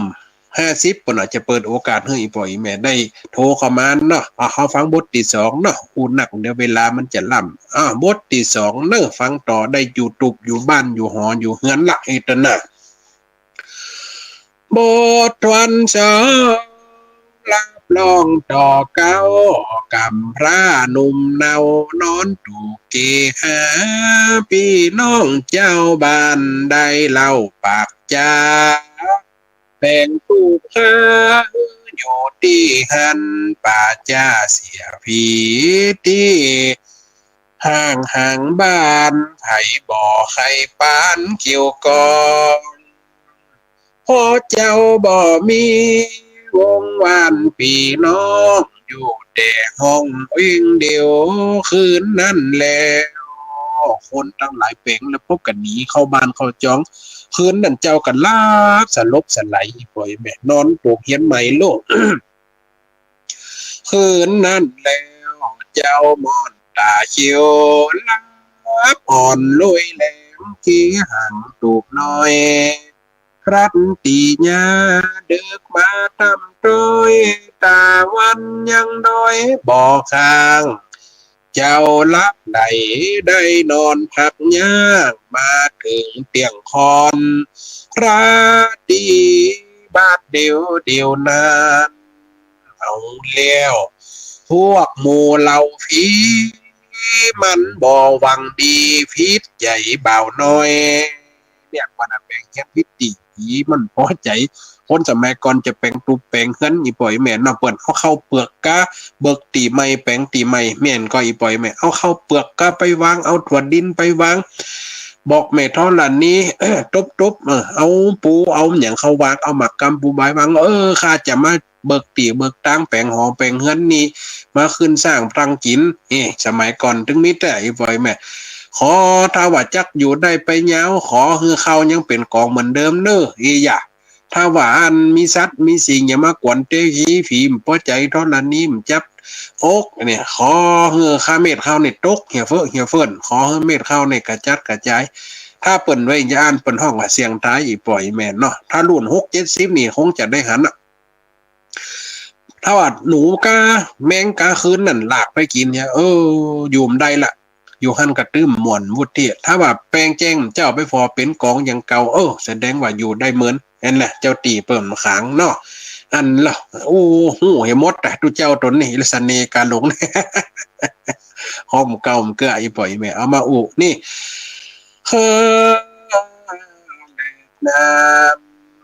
ห้าสิบ ปู้นน่ะ จะเปิดโอกาสหื้ออี่ป้ออี่แม่ได้โทรเข้ามาเนาะ เอา เฮาฟังบทตี้สองเนาะ อู้นัก เดี๋ยวเวลามันจะล้ำ อ้าว บทตี้สองเนาะ ฟังต่อได้ อยู่ตูบ อยู่บ้าน อยู่หอ อยู่เฮือนละ เออ เตื้อนา บทวันสอง รับรองต่อเก๊า กำพร้าหนุ่มเนา นอนตูบเกหา ปี้น้องเจ้าบ้าน ได้เล่าปากจ๋า แป๋งตูบหา อยู่ตี้หั้น ป่าจ๊าเสียผีตี้ห่างห่างบ้าน ใผบ่ใค่ปานเกี่ยวกอง เพราะเจ้าบ่มี วงวานปี้น้อง อยู่แต่ห้องเองเดียว คืนนั้นแล คนตังหลายแป๋งแล้ว ปบกั๋นหนีเข้าบ้านเข้าจอง คืนนั้นเจ้าก็หลับสลบสลาย อีป้ออีแม่ นอนโตกเฮียนใหม่โลด คืนนั้นแล้ว เจ้าม่อนต๋าเขียว หลับอ่อนลุยแหลม ตี้หางตูบน้อย พลัดตี้หญ้า เดิกมาต๋ามตวย ต๋าวันยังด้อยบ่ข้าง เจ้าหลับใดได้นอนพักยาก มาเถิงเตี้ยงค่อน ราตรีบาดเดียวเดียวนั้น เอาแล้ว พวกหมู่เหล่าผี มันบ่หวังดี ผิดใจ๋บ่าวน้อย เนี่ย วันนั้นแป๋งเฮียนผิดตี้ ผีมันปอใจ๋ คนสมัยก่อนจะแป๋งตูบแป๋งเฮือน อีป้ออีแม่เนาะ เปิ้นเอาข้าวเปือกกา เบิกตี้ใหม่ แป๋งตี้ใหม่ แม่นก่อ อีป้ออีแม่ เอาข้าวเปือกกาไปวาง เอาถั่วดินไปวาง บอกแม่ธรณี ตบๆ เออ เอาปูเอาหยังเข้าวาง เอาหมากกำปูใบวาง เออ ข้าจะมาเบิกตี้เบิกตาง แป๋งหอแป๋งเฮือนนี่ มาขึ้นสร้างตั้งกิ๋น เอ้ สมัยก่อนตึงมีแต๊ อีป้ออีแม่ ขอ ถ้าว่าจักอยู่ได้ไปยาว ขอหื้อข้าวยังเป๋นก๋องเหมือนเดิมเน่อ อีหยา ถ้าว่าอันมีสัตว์มีสิ่งอย่ามากวนเต๊ ผี ผีบ่ปอใจ๋ ธรณีบ่จับอก เนี่ย ขอหื้อข้าเม็ดข้าวนี่ตกเหียเฟ้อเหียเฟิ่น ขอหื้อเม็ดข้าวนี่กระจัดกระจาย ถ้าเปิ้นไว้จะอั้นเปิ้นฮ้องว่าเสี้ยงต๋าย อีป้ออีแม่เนาะ ถ้ารุ่นหกเจ็ดสิบนี่คงจะได้หันอะ ถ้าว่าหนูกาแมงกาคืนนั้นลากไปกิ๋นเนี่ย เออ อยู่บ่ได้ละ อยู่หั้นกระตึ้มม่วนวุฒิ ถ้าว่าแปงแจ้งเจ้าไปผ่อเป๋นก๋องอย่างเก่า เออ แสดงว่าอยู่ได้เหมือน หั้นแหละ เจ้าตี้เปิ้นขังเนาะ อันละ โอ้ ฮู้หื้อหมดอะ ตุ๊เจ้าต๋นนี่ ละเสน่ห์กาหลง ฮ้องเก่าบ่เกื้อ อีป้ออีแม่ เอามาอู้นี่ เฮ้อ นาม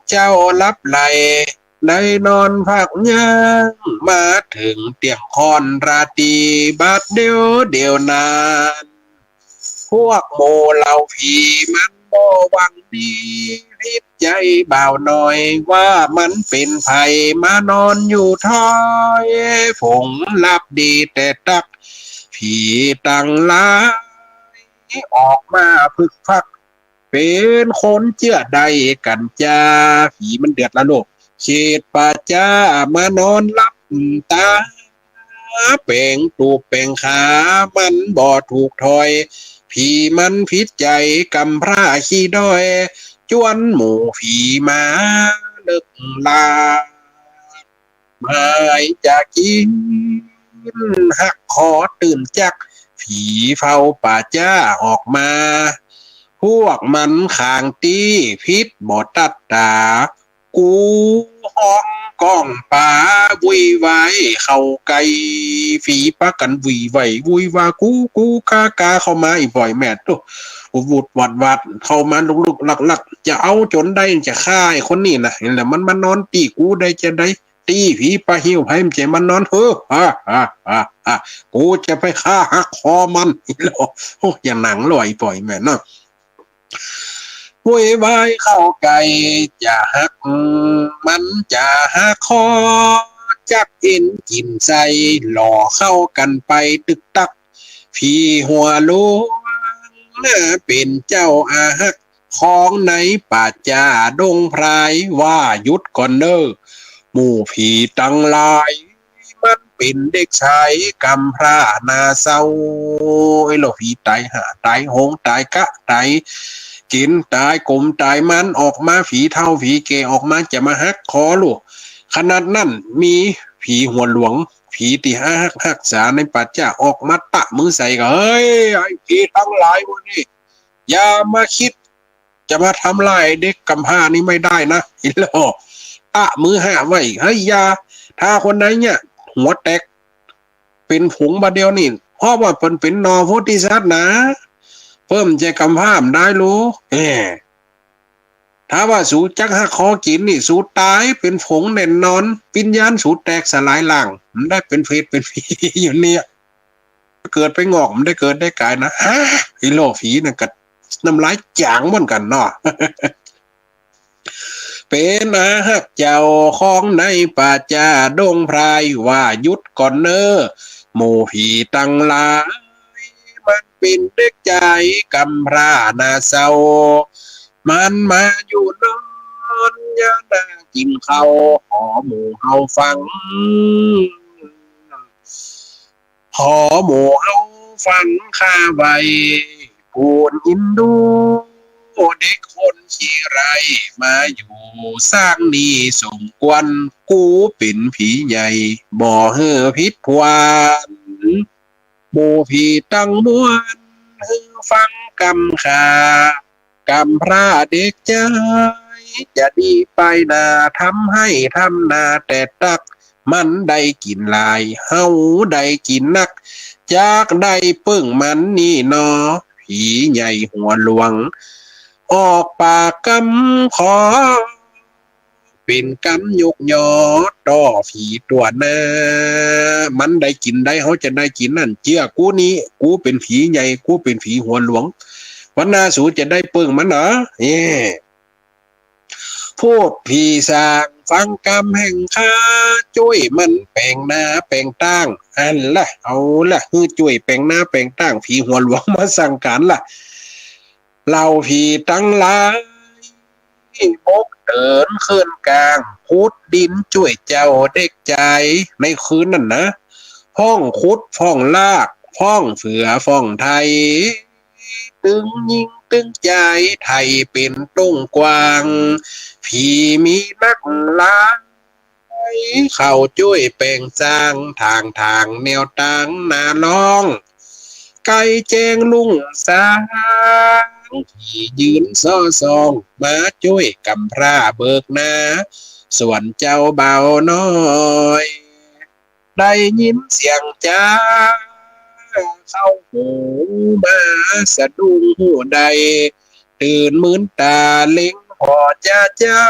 เจ้าหลับไหล ได้นอนพักยัง มาเถิงเตี้ยงค่อน ราตรีบาดเดียวเดียวนั้น พวกหมู่เหล่าผีมันบ่หวังดี ผิดใจ๋บ่าวน้อย ว่ามันเป๋นใผ มานอนอยู่ถ้อย ฝงหลับดีแต่ตั๊ก ผีตังหลาย ออกมาพึกพัก เป๋นคนเจื้อได้กั๋นจา ผีมันเดือดละโลก เขตป่าจ๊ามานอนหลับต๋า แป๋งตูบแป๋งขา มันบ่ถูกถ้อย ผีมันผิดใจ๋ กำพร้าขี้ด้อย จวนหมู่ผีมาเลิกลา หมายจะกิ๋น ฮักขอตื่นจัก ผีเฝ้าป่าจ๊าออกมา พวกมันขางตี้ ผิดบ่ตัดต๋า กูฮ้องก้องป๋า วุ่ยวายเข้าใก้ ผีปากั๋นวุ่ยวาย วุ่ยวาย กู กู กา กา เข้ามา อีป้ออีแม่ ตุ๊ วุดวัดวัด เข้ามาลุกๆลักๆ จะเอาจ๋นได้ จะฆ่าไอ้คนนี้นะ หั้นแหละ มันมานอนตี้กูได้จาใด ตี้ผีป่าหิ้วไผมันจะมานอน เฮ้อ ฮ่า ฮ่า ฮ่า ฮ่า กูจะไปฆ่าหักคอมัน โอ้ อย่างหนังลอย อีป้ออีแม่เนาะ วุ่ยวายเข้าใก้ จะหัก มันจะหักคอ จักเอ็นกิ๋นไส้ หล่อเข้ากั๋นไปตึกตัก ผีหัวหลวง เป๋นเจ้าอาฮัก ของในป่าจ๊าดงพราย ว่าหยุดก่อนเน่อ หมู่ผีตังหลาย มันเป๋นเด็กชายกำพร้าหน้าเศร้า ไอ้เหล่าผีต๋ายห่า ต๋ายโหง ต๋ายกะ ต๋ายเก๋ณฑ์ ต๋ายกม ต๋ายมัน ออกมา ผีเฒ่าผีแก่ออกมาจะมาหักคอลูก ขนาดนั้นมีผีหัวหลวง ผีตี้ฮักฮักษาในป่าจ๊าออกมาตะมือใส่ก็ เฮ้ย ไอ้ผีตังหลายหมู่นี้ อย่ามาคิด จะมาทำลายเด็กกำพร้านี้ไม่ได้นะ อีหล่อ ตะมือห้ามไว้ เฮ้ย อย่า ถ้าคนใดเนี่ย หัวแตก เป๋นผงบ่าเดี่ยวนี่ เพราะว่าเปิ้นเป๋นหน่อโพธิสัตว์นะ เปิ้นจะกำพร้าบ่ได้ลูก เอ้ ถ้าว่าสูจักหักคอกิ๋นนี่ สูต๋ายเป๋นผงแน่นอน วิญญาณสูแตกสลายล่าง บ่ได้เป๋นเปรตเป๋นผีอยู่เนี่ย เกิดไปงอก บ่ได้เกิดได้ก๋ายนะ ฮะ ไอ้เหล่าผีนั่นก็น้ำลายจ๋างเหมือนกั๋นเนาะ ไป ป๋นอาฮักเจ้าของในป่าจ๊าดงไพร ว่าหยุดก่อนเน่อ หมู่ผีตังหลาย มันเป๋นเด็กจายกำพร้าหน้าเศร้า มันมาอยู่นอน ยามหน้ากิ๋นข้าว ขอหมู่เฮาฟัง ขอหมู่เฮาฟังข้าไว้ ปูนอินดู เด็กคนขี้ร้าย มาอยู่ซ่างนี้สมควร กูเป๋นผีใหญ่ บ่หื้อผิดผวน หมู่ผีตังมวล หื้อฟังกำข้า กำพร้าเด็กจาย จะดีไปหน้า ทำไฮ่ทำนาแต่ตั๊ก มันได้กิ๋นหลาย เฮาได้กิ๋นนัก จักได้เปิ้งมันนี่หนอ ผีใหญ่หัวหลวง ออกปากกำขอ เป๋นกำยกยอต่อผีตั๋วหน้า มันได้กิ๋นได้ เฮาจะได้กิ๋นนั้น เจื้อกูนี้ กูเป๋นผีใหญ่ กูเป๋นผีหัวหลวง วันหน้าสูจะได้เปิ้งมันเหรอ เอ้ พูดผีสางฟังกำแห่งข้า จ้วยมันแป๋งนาแป๋งต้าง อันละ เอาละ หื้อจ้วยแป๋งนาแป๋งต้าง ผีหัวหลวงมาสั่งก๋านละ เหล่าผีตังหลาย บกเตินขึ้นกลาง ขุดดินจ้วยเจ้าเด็กจาย ในคืนนั้นนะ พ่องขุดพ่องลาก พ่องเฟือพ่องไถ ตึงยิงตึงจาย ไถเป๋นต้งกว้าง ผีมีนักหลาย เข้าจ้วยแป๋งสร้าง ถางถางแนวตางนาล่อง ไกลแจ้งรุ่งสาง ผียืนซ้อส่อง มาจ้วยกำพร้าเบิกนา ส่วนเจ้าบ่าวน้อย ได้ยินเสียงจ้า เข้าหูมาสะดุ้งหูได้ ตื่นมืนต๋าเล็งผ่อจ้าจ้า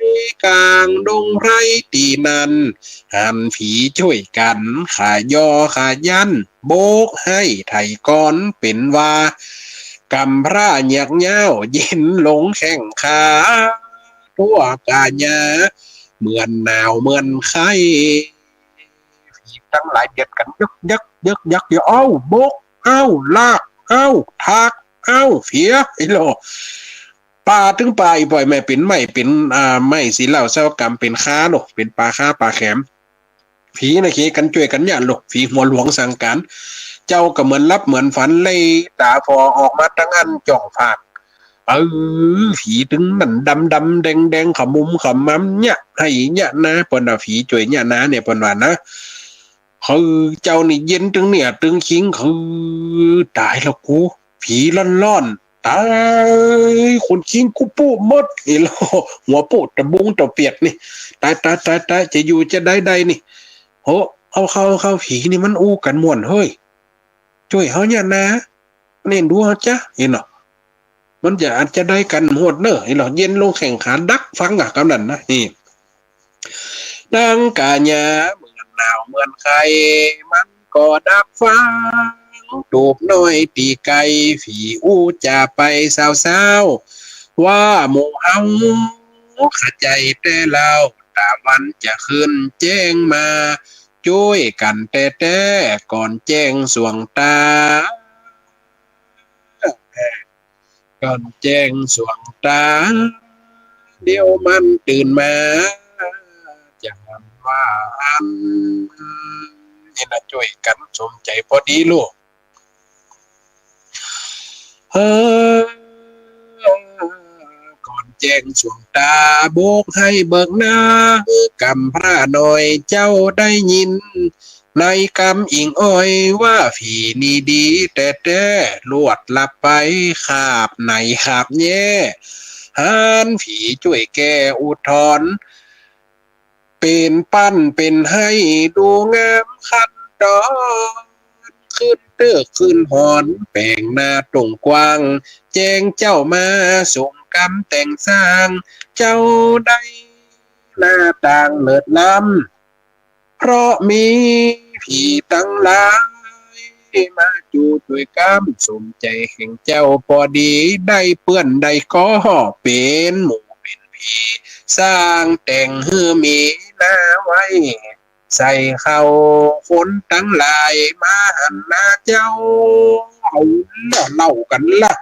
ย ก๋างดงไพรตี้นั้น หันผีจ้วยกั๋น ขะยอขะยั้น บกไห้ไถก้อนเป๋นว่า กำพร้าเยียกเย้า เย็นลงแข้งขา ทั่วก๋ายา เหมือนหนาวเหมือนไข้ ผีตังหลายเบียดกั๋น ยึกยัก ยึกยัก เดี๋ยว เอ้า บก เอ้า ลาก เอ้า ถาก เอ้า เผีย ไอ้หล่อ ป่าตึงป่า อีป่อยแม่เป๋นไม้ เป๋น อ่า ไม้สีเหล้าเศร้ากำ เป๋นคาโล เป๋นป่าคาป่าแขม ผีน่ะเขกั๋นจ้วยกั๋นเยียะโล ผีหัวหลวงสั่งก๋าน เจ้าก็เหมือนหลับเหมือนฝัน เลยต๋าผ่อออกมาตังอั้นจ้องผาด เออ ผีตึงนั้นดำดำแดงแดง ขมุมขมำเยียะไฮ่เยียะนา เปิ้นว่าผีจ้วยเยียะนาเนี่ย เปิ้นว่านะ คือเจ้านี่เย็นตึงเนี่ยตึงคิง คือต๋ายแล้วกู ผีร้อนๆ ต๋าย ขนคิงกูปู้หมด ไอ้หล่อ หัวปู้ตะบุงตะเปียดนี่ ต๋าย ต๋าย ต๋าย ต๋าย จะอยู่จะได้ใดนี่ โห เอาเข้า เอาเข้า ผีนี่มันอู้กั๋นม่วนเฮ้ย จ้วยเฮาเยียะนา เน่นดูเฮาจ๊ะ เห็นเนาะ มันจะอาจจะได้กั๋นหมดเน่อ เห็นเนาะ เย็นลงแข้งขา ดักฟังอะ กำนั้นนะ นี่ ดังก๋ายาเหมือนหนาวเหมือนไข้ มันก็ดักฟัง ตูบน้อยตี้ไก้ ผีอู้จ๋าไปซาวๆ ว่าหมู่เฮา ขะใจ๋แต่เล่า ต๋าวันจะขึ้นแจ้งมา จ้วยกั๋นแต๊ๆ ก่อนแจ้งสว่างต๋า ก่อนแจ้งสว่างต๋า เดี๋ยวมันตื่นมา จะหันว่าอั้น นี่นะ จ้วยกั๋นสมใจ๋พอดีลูก เออ ก่อนแจ้งสว่างต๋า บกไฮ่เบิกนา กำพร้าน้อยเจ้าได้ยิน ในกำอิงอ้อยว่าผีนี่ดีแต๊ๆ ลวดลับไป ขาบไหนขาบแย่ หันผีจ้วยแก้อุทธรณ์ เป๋นปั้นเป๋นไฮ่ดูงามขั้นต๋อน ขึ้นเต๊อะขึ้นหอน แป๋งนาต้งกว้าง แจ้งเจ้ามาสมกำแต่งสร้าง เจ้าได้หน้าต๋างเลิศล้ำ เพราะมีผีตังหลาย มาจู้จ้วยกำสมใจ๋แห่งเจ้า ปอดีได้เปื้อนได้ก้อ เป๋นหมู่เป๋นผี สร้างแต่งหื้อมีนาไว้ ใส่เข้าคนตังหลายมาหันหน้าเจ้า เอาละ เล่ากั๋นละ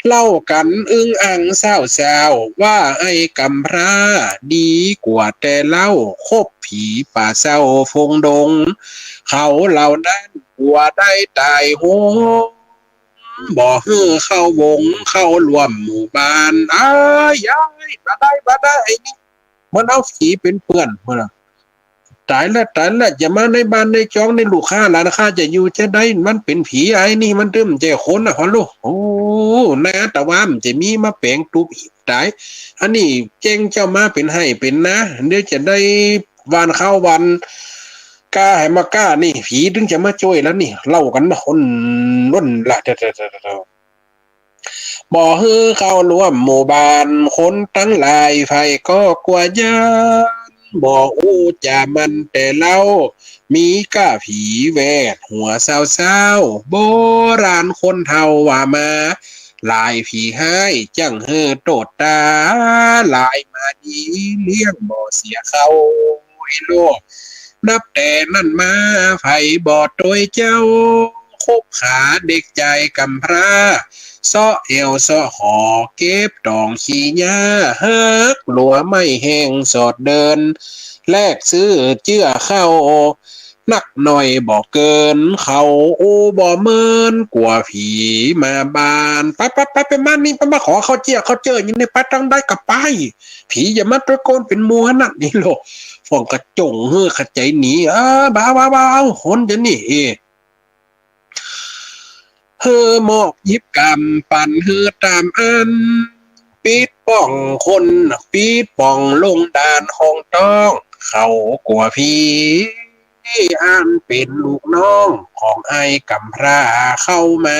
เล่ากั๋นอึ้งอ่างเศร้าๆ ว่าไอ้กำพร้า ดีกว่าแต่เล่า คบผีป่าเศร้าฟงดง เขาเหล่านั้นกลัวได้ต๋ายโหง บ่หื้อเข้าวงเข้าร่วมหมู่บ้าน อ้าย อ้าย บ่ได้ บ่ได้ ไอ้นี่ มันเอาผีเป๋นเปื้อน มันน่ะ ต๋ายละ ต๋ายละ จะมาในบ้านในจอง ในลูกค้าหลานข้าจะอยู่จะใด มันเป๋นผี ไอ้นี่มันตึงเจ้าคนน่ะ ฮัลโหล โอ้ ในอัตวามันจะมีมาแป๋งตุ๊บอีกต๋าย อันนี้แจ้งเจ้ามาเป๋นไฮ่เป๋นนา เดี๋ยวจะได้หว่านข้าวหว่านก้าหื้อมาก้านี่ ผีตึงจะมาจ้วยแล้วนี่ เล่ากั๋นนะ อ่อน อ่อนละ บ่หื้อเข้าร่วมหมู่บ้าน คนตังหลายใผก็กลัวย้าน บ่อู้จ๋ามันแต่เล่า มีก้าผีแวดหัวเศร้าๆ โบราณคนเฒ่าว่ามา หลายผีฮ้ายจั้งหื้อโตษต๋า หลายมาดีเลี้ยงบ่เสียเข้า ไอ้โลก นับแต่นั้นมาใผบ่ตวยเจ้า คบหาเด็กจายกำพร้า เซาะแอ่วเซาะหอ เก็บตองขี้หญ้า หักหลัวไม้แห้งสอดเดิน แลกซื้อเจื้อเข้า นักหน่อยบ่เกิน เข้าอู้บ่เมิน กลัวผีมาบ้าน ไป ไป ไป ไปบ้านนี่ ไปมาขอเข้าเจื้อเข้าเจื้ออยู่ใน ไปตังใดก็ไป ผีอย่ามาตวยโกนเป๋นหมู่หั้นนะ นี่โลก ฝ่องกระจ๋งหื้อขะใจ๋หนี เออ บ่า บ่า บ่า เอา คนจะหนี เอ้ หื้อมอกหยิบกำปั๋นหื้อต๋ามอัน ปิดป้องคน ปิดป้องลงด้านห้องต้อง เขากลัวผี อันเป๋นลูกน้องของไอ้กำพร้าเข้ามา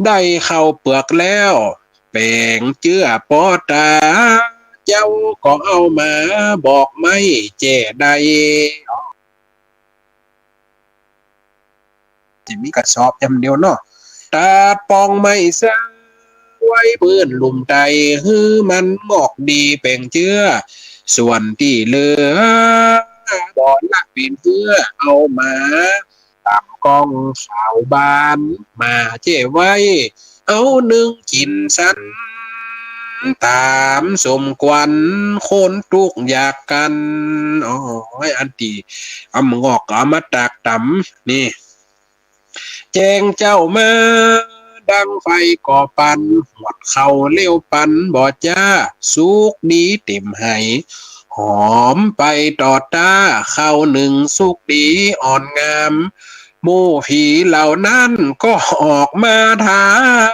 ได้เข้าเปือกแล้ว แป๋งเจื้อปอต๋า เจ้าก็เอามาบอกไม้แจ้ได้ จะมีกระสอบจำเดียวเนาะ ตัดป้องไม้ซะไว้ปื้นลุ่มไต้ หื้อมันงอกดีแป๋งเจื้อ ส่วนตี้เหลือ บ่ละเป๋นเตื้อ เอามาต๋ามกองข้าวบ้าน มาแจ้ไว้ เอานึ่งกิ๋นสัน ต๋ามสมควร คนตุ๊กข์ยากกัน โอ้ย อันตี้เอามางอกเอามาตากต๋าม นี่ แจ้งเจ้ามา ดังไฟก่อปัน หวดเข้าเลี้ยวปันบ่จ้า สุกดีเต๋มไห หอมไปต่อต้า เข้านึ่งสุกดีอ่อนงาม หมู่ผีเหล่านั้นก็ออกมาถาม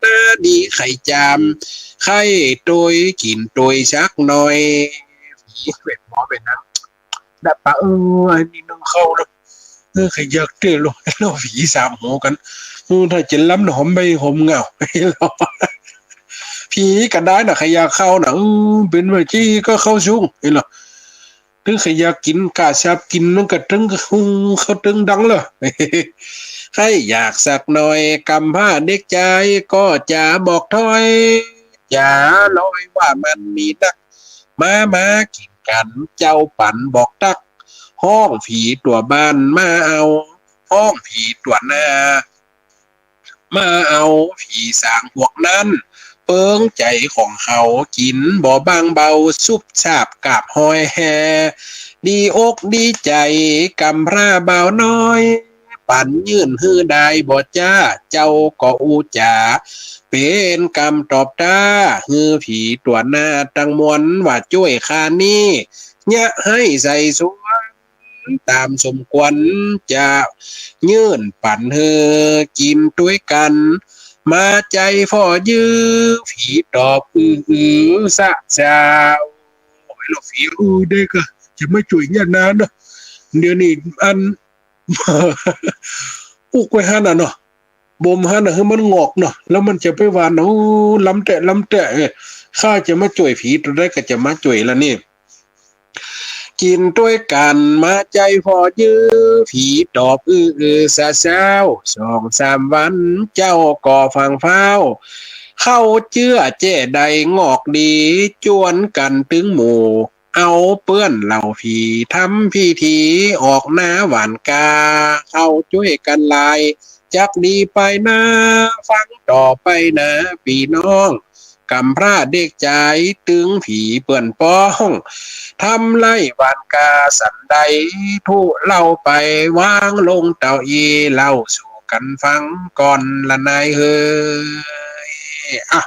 ต๋าดีใค่จาม ใค่ตวยกิ๋นตวยสักหน่อย ผีเวทหมอเป๋นนั้น ดะปะ เออ อันนี้นึ่งเข้าเนาะ เออ ใค่อยากเตื้อโล โล ผีสามหัวกั๋น เออ ถ้าจะล้ำหอมใบหอมเหง้า ผีก็ได้นะ ใค่อยากเข้านะ เออ เป๋นว่าจี้ก็เข้าสูง หันก่อ ตึงใค่อยากกิ๋น ก้าสับกิ๋นมันก็ตึง เข้าตึงดังเลย ใค่อยากสักหน่อย กำพร้าเด็กจายก็จะบอกถ้อย จะลอยว่ามันมีนัก มา มากิ๋นกั๋น เจ้าปั๋นบอกตั๊ก ฮ้องผีตั๋วบ้านมาเอา ฮ้องผีตั๋วหน้า มาเอา ผีสางพวกนั้น เปิงใจ๋ของเขา กิ๋นบ่บังเบา ซุบซาบกาบฮอยแฮ ดีอกดีใจ๋ กำพร้าบ่าวน้อย ปั๋นยื่นหื้อได้บ่จ้า เจ้าก็อู้จ๋า เป๋นกำตอบต้า หื้อผีตั๋วหน้าตังมวล ว่าจ้วยข้านี้ เยียะหื้อใส่สวน ต๋ามสมควร จะยื่นปั๋นหื้อกิ๋นตวยกั๋น มาใจ๊ผ่อยื้อ ผีตอบ อื้อ อื้อ สะเจ้า โอ้ย แล้วผี เออ ได้ก่ะ จะมาจ้วยเยียะนาเนาะ เดี๋ยวนี้อัน อุกไว้หั้นน่ะเนาะ บ่มหั้นน่ะ หื้อมันงอกเนาะ แล้วมันจะไปหว่าน โอ้ ล้ำแต๊ ล้ำแต๊ เอ้ย ข้าจะมาจ้วย ผีตั๋วใดก็จะมาจ้วยละนี่ กิ๋นตวยกั๋น มาใจ๊ผ่อยื้อ ผีตอบ อื้อ อื้อ สะเจ้า สองสามวัน เจ้าก็ฟังฟ้าว เข้าเจื้อแจ้ได้งอกดี จวนกั๋นตึงหมู่ เอาเปื้อนเหล่าผี ทำพิธีออกนาหว่านกา เข้าจ้วยกั๋นหลาย จักดีไปนา ฟังต่อไปนา ปี้น้อง ก๋ำพร้าเด็กจาย ตึงผีเปื้อนป้อง ทำไล่หว่านกาสันใด ทุเลาไป วางลงเต้าอี้ เล่าสู่กั๋นฟังก่อนละนายเฮย อ่ะ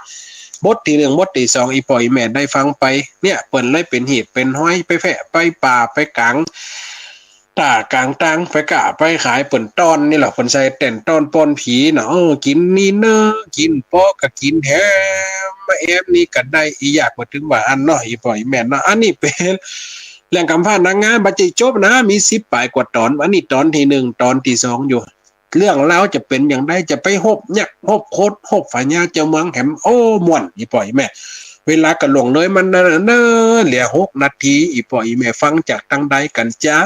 บทตี้หนึ่ง บทตี้สอง อี่ป้ออี่แม่ได้ฟังไป เนี่ย เปิ้นเลยเป๋นหีบเป๋นฮ้อย ไปแฟะไปป่า ไปก๋าง ต้ากลางตาง ไปก้าไปขาย เปิ้นต้อนนี่แหละ เปิ้นใส่แต้นต้อนป้อนผีน่ะ เออ กิ๋นนี่เน่อ กิ๋นปอก็กิ๋นแหม มาแอมนี่ก็ได้ อี้ยากบ่าตึงว่าอั้นเนาะ อี่ป้ออี่แม่เนาะ อันนี้เป๋นเรื่องก๋ำพร้านางงาม บ่ใจ้จบนะ มีสิบป๋ายกว่าต๋อน อันนี้ต๋อนตี้หนึ่ง ต๋อนตี้สองอยู่ เรื่องราวจะเป๋นอย่างใด จะไปฮบยักษ์ ฮบคด ฮบฝายาเจ้าเมืองแหม โอ้ ม่วน อี่ป้ออี่แม่ เวลาก็ล่วงเลยมาเน่อ เหลือหกนาที อี่ป้ออี่แม่ฟังจากตังใดกั๋นจ๊ะ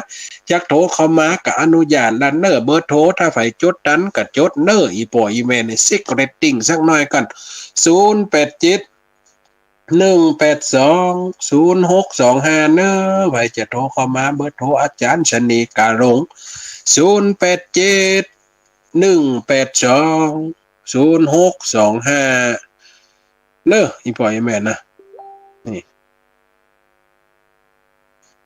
จักโทรเข้ามาก็อนุญาตละเน่อ เบอร์โทร ถ้าใผจดตันก็จดเน่อ อี่ป้ออี่แม่ ในเช็คเรตติ้งสักหน่อยก่อน ศูนย์แปดเจ็ด หนึ่งแปดสอง ศูนย์หกสองห้า เน่อ ใผจะโทรเข้ามา เบอร์โทรอาจ๋ารย์ชะนีกาหลง ศูนย์แปดเจ็ด หนึ่งแปดสอง ศูนย์หกสองห้า เน่อ อี่ป้ออี่แม่นะ นี่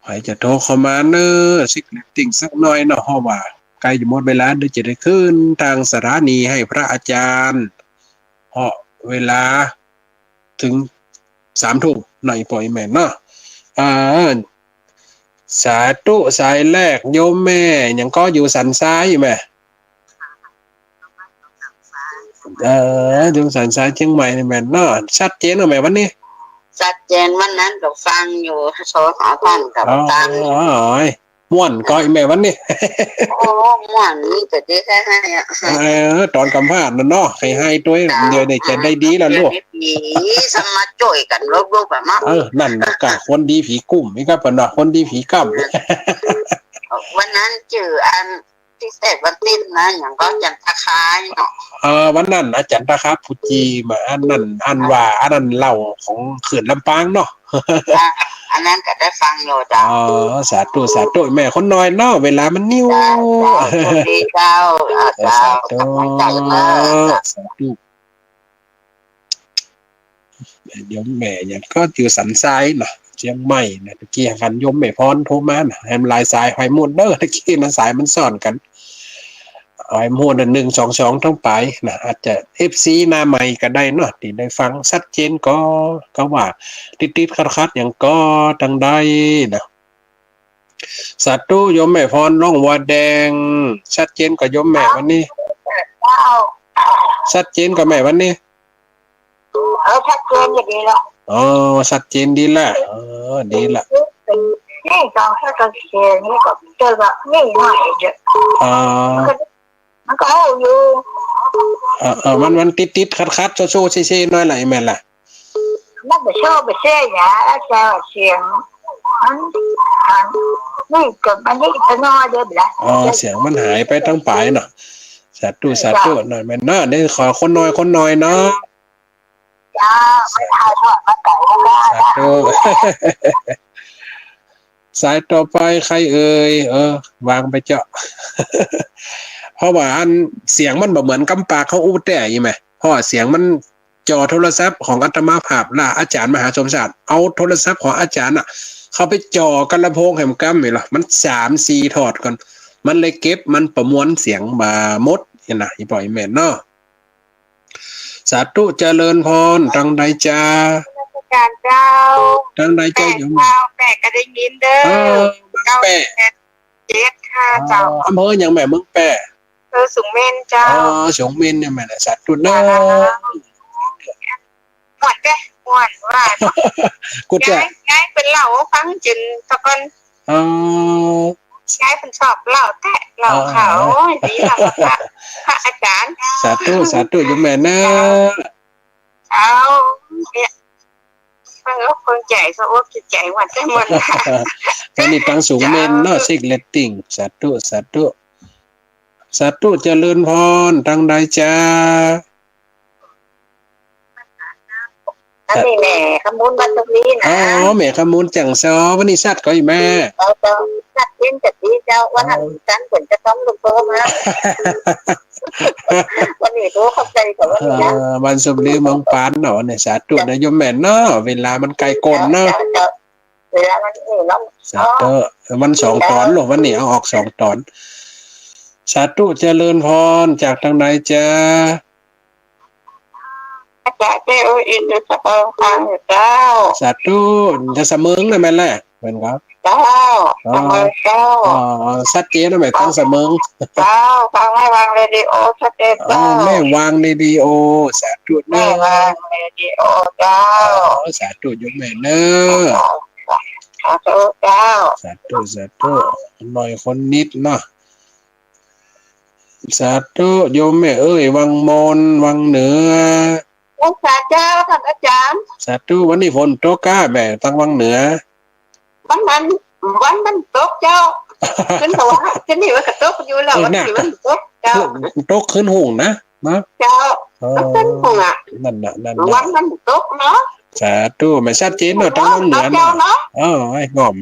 ใผจะโทรเข้ามาเน่อ เช็คเรตติ้งสักหน่อยเนาะ เพราะว่าใก้จะหมดเวลา เดี๋ยวจะได้ขึ้นตางสถานีหื้อพระอาจ๋ารย์ เพราะเวลาเถิงสามทุ่มเนาะ อี่ป้ออี่แม่เนาะ อ่า สาธุ สายแรกโยมแม่หยังก็ อยู่สันทรายแม่ เออ อยู่สันทรายเจียงใหม่นี่แม่นเนาะ ชัดเจนเนาะแม่วันนี้ ชัดเจน วันนั้นก็ฟังอยู่ โทรหาต้านก็ อ๋อ บ่ตัน อ๋อ ม่วนก่ออี่แม่วันนี้ โอ้ ม่วนนี่ก็ดีแท้ๆ อะ เออ ต๋อนก๋ำพร้านั่นเนาะ ใค่ไห้ตวย เจ้า เดี๋ยวนี้จะได้ดีแล้วลูก เดี๋ยวนี้ผีสมาจ้วยกั๋นรบๆ แบบนั้น เออ นั่นน่ะ ก็คนดีผีกุ้มนี่ครับเปิ้นว่า คนดีผีก้ำ วันนั้นจื้ออัน พิเศษวันตี้นะ หยังก็จันตะคายเนาะ เออ วันนั้นนะ จันตะคาปูจีมา อันนั้น อันว่า อันนั้นเล่าของเขื่อนลำปางเนาะ อ่ะ อันนั้นก็ได้ฟังอยู่เจ้า อ๋อ สาธุ สาธุ แม่คนน้อยเนาะ เวลามันนิ่ว เจ้า เจ้า โชคดีเจ้า อ่ะ เจ้า สาธุ ขอบคุณเจ้าเนอะ สาธุ โยมแม่หยังก็อยู่สันทรายเนาะ เจียงใหม่นะ ตะกี้หันโยมแม่พรโทรมานะ แหมหลายสาย หอยหมดเด้อ ตะกี้นะ สายมันซ้อนกั๋น หอยหมดน่ะ หนึ่งสองสอง ต้องไปนะ อาจจะ เอฟซี หน้าใหม่ก็ได้เนาะ ตี้ได้ฟังชัดเจนก็ ก็ว่าติดๆ ขัดๆ หยังก็ตังใดนะ สาธุ โยมแม่พร ร่องวัวแดง ชัดเจนก่อโยมแม่วันนี้ เจ้า ชัดเจนก่อแม่วันนี้ เออ ชัดเจนอยู่ดีละ อ๋อ ชัดเจนดีละ เออ ดีละ นี่ต๋อนเขาก็เขียนนี่ก็เจอแบบนี่หน่อยเดียว อ๋อ มันก็ มันก็เอาอยู่ เออ เออ มัน มันติดๆ ขัดๆ โซ่ๆ เซ่ๆ หน่อยละ แม่นละ มันบ่โซ่บ่เซ่หยัง เจ้า เสียงมัน มัน นี่ก็ มันนี่ก็น้อยเดียวละ อ๋อ เสียงมันหายไปตังป๋ายเนาะ สาธุ สาธุ เจ้า หน่อยแม่นเนาะ นี่ขอคนน้อย คนน้อยเนาะ เจ้า มันถ่ายทอดมาไกลแล้วก็ สาธุ สายต่อไปใครเอ่ย เออ วางไปเจ้า เพราะว่าอันเสียงมันบ่เหมือนกำปากเขาอู้แต๊อี้แหม เพราะว่าเสียงมันจ่อโทรศัพท์ของอาตมาภาพ และอาจ๋ารย์มหาสมชาติ เอาโทรศัพท์ของอาจ๋ารย์น่ะ เข้าไปจ่อกับลำโพงแหมกำนี่ล่ะ มันสามสี่ทอดก่อน มันเลยเก็บ มันประมวลเสียงบ่หมดนี่นะ อี่ป้ออี่แม่เนาะ สาธุเจริญพร ตังใดจ๊ะ นมัสการเจ้า ตังใดจ๊ะ แปะ โยม เจ้า แปะก็ได้ยินเด้อ เออ เมืองแปะ เก้าแปดเจ็ดห้า เจ้า อ๋อ อำเภอหยังแม่ เมืองแปะ อำเภอสูงเม่นเจ้า อ๋อ สูงเม่นเนี่ยแม่นะ สาธุเนอะ เจ้า ม่วนเด้ ม่วนว่า กูจะ ยาย ยายเปิ้นเล่าฟังจื้อตะก่อน อ๋อ ยายเปิ้นชอบเล่าแต๊ เล่า อ๋อ ข่าว โอ้ย ดีแล้ว พระ พระอาจ๋ารย์ สาธุ สาธุ โยมแม่เนอะ เจ้า เนี่ย ฟังแล้วคนใจ๋ก็อกใจ๋หวั่นใจ๋หมด อันนี้ตังสูงเม่นเนาะ เจ้า เช็คเรตติ้ง สาธุ สาธุ สาธุเจริญพร ตังใดจ๊ะ มัน อันนี้แม่คำมูลบ้านสมฤทธิ์นะ อ๋อ แม่คำมูลแจ่งซอ วันนี้สัตย์ก่อแม่ เจ้า เจ้า สัตย์เจ๊นจะดีเจ้า วันนั้น อ๋อ สัตย์เจ๊นจะต้องลงโทษนะ วันนี้โอ้ขอบใจกับวันนี้นะ อ่า บ้านสมฤทธิ์เมืองปานเนาะ เนี่ย สาธุนะโยมแม่เนาะ เวลามันใก้ก้นเนาะ เจ้า เจ้า เวลามัน เออ เนาะ สาธุ มันสองต๋อนลูก วันนี้เอาออกสองต๋อน สาธุเจริญพร จากตางใดจ๊ะ อาจารย์เจ้า อินทร์สปองฟังอยู่เจ้า สาธุ จะสะเมิงนะแม่นแหละ แม่นครับ เจ้า อ๋อ สะเมิงเจ้า อ๋อ ชัดเจนนะแม่ ตังสะเมิง เจ้า ฟังไว้วางเรดิโอชัดเจน อ๋อ เจ้า แม่วางเรดิโอ สาธุเนอะ แม่วางเรดิโอเจ้า อ๋อ สาธุโยมแม่เนอะ สาธุเจ้า สาธุ สาธุ หน่อยคนนิดเนาะ สาธุโยมแม่เอ้ย วังมน วังเหนือ โอ้ สาธุเจ้า ท่านอาจารย์ สาธุ วันนี้ฝนตกก้าแม่ ตังวังเหนือ วันนั้น วันมันตกเจ้า ขึ้นสวรรค์ขึ้นนี่มันก็ตกอยู่แล้ว เออ วันนี้ น่ะ มันตกเจ้า ตกขึ้นหุงนะ นะ เจ้า เออ มันขึ้นหุงอะ นั่นน่ะ นั่นน่ะ วันมันตกเนาะ สาธุ แม่ชัดเจนเนาะ ตังวังเหนือเนาะ เจ้าเนาะ เออ ไอ้ง่อม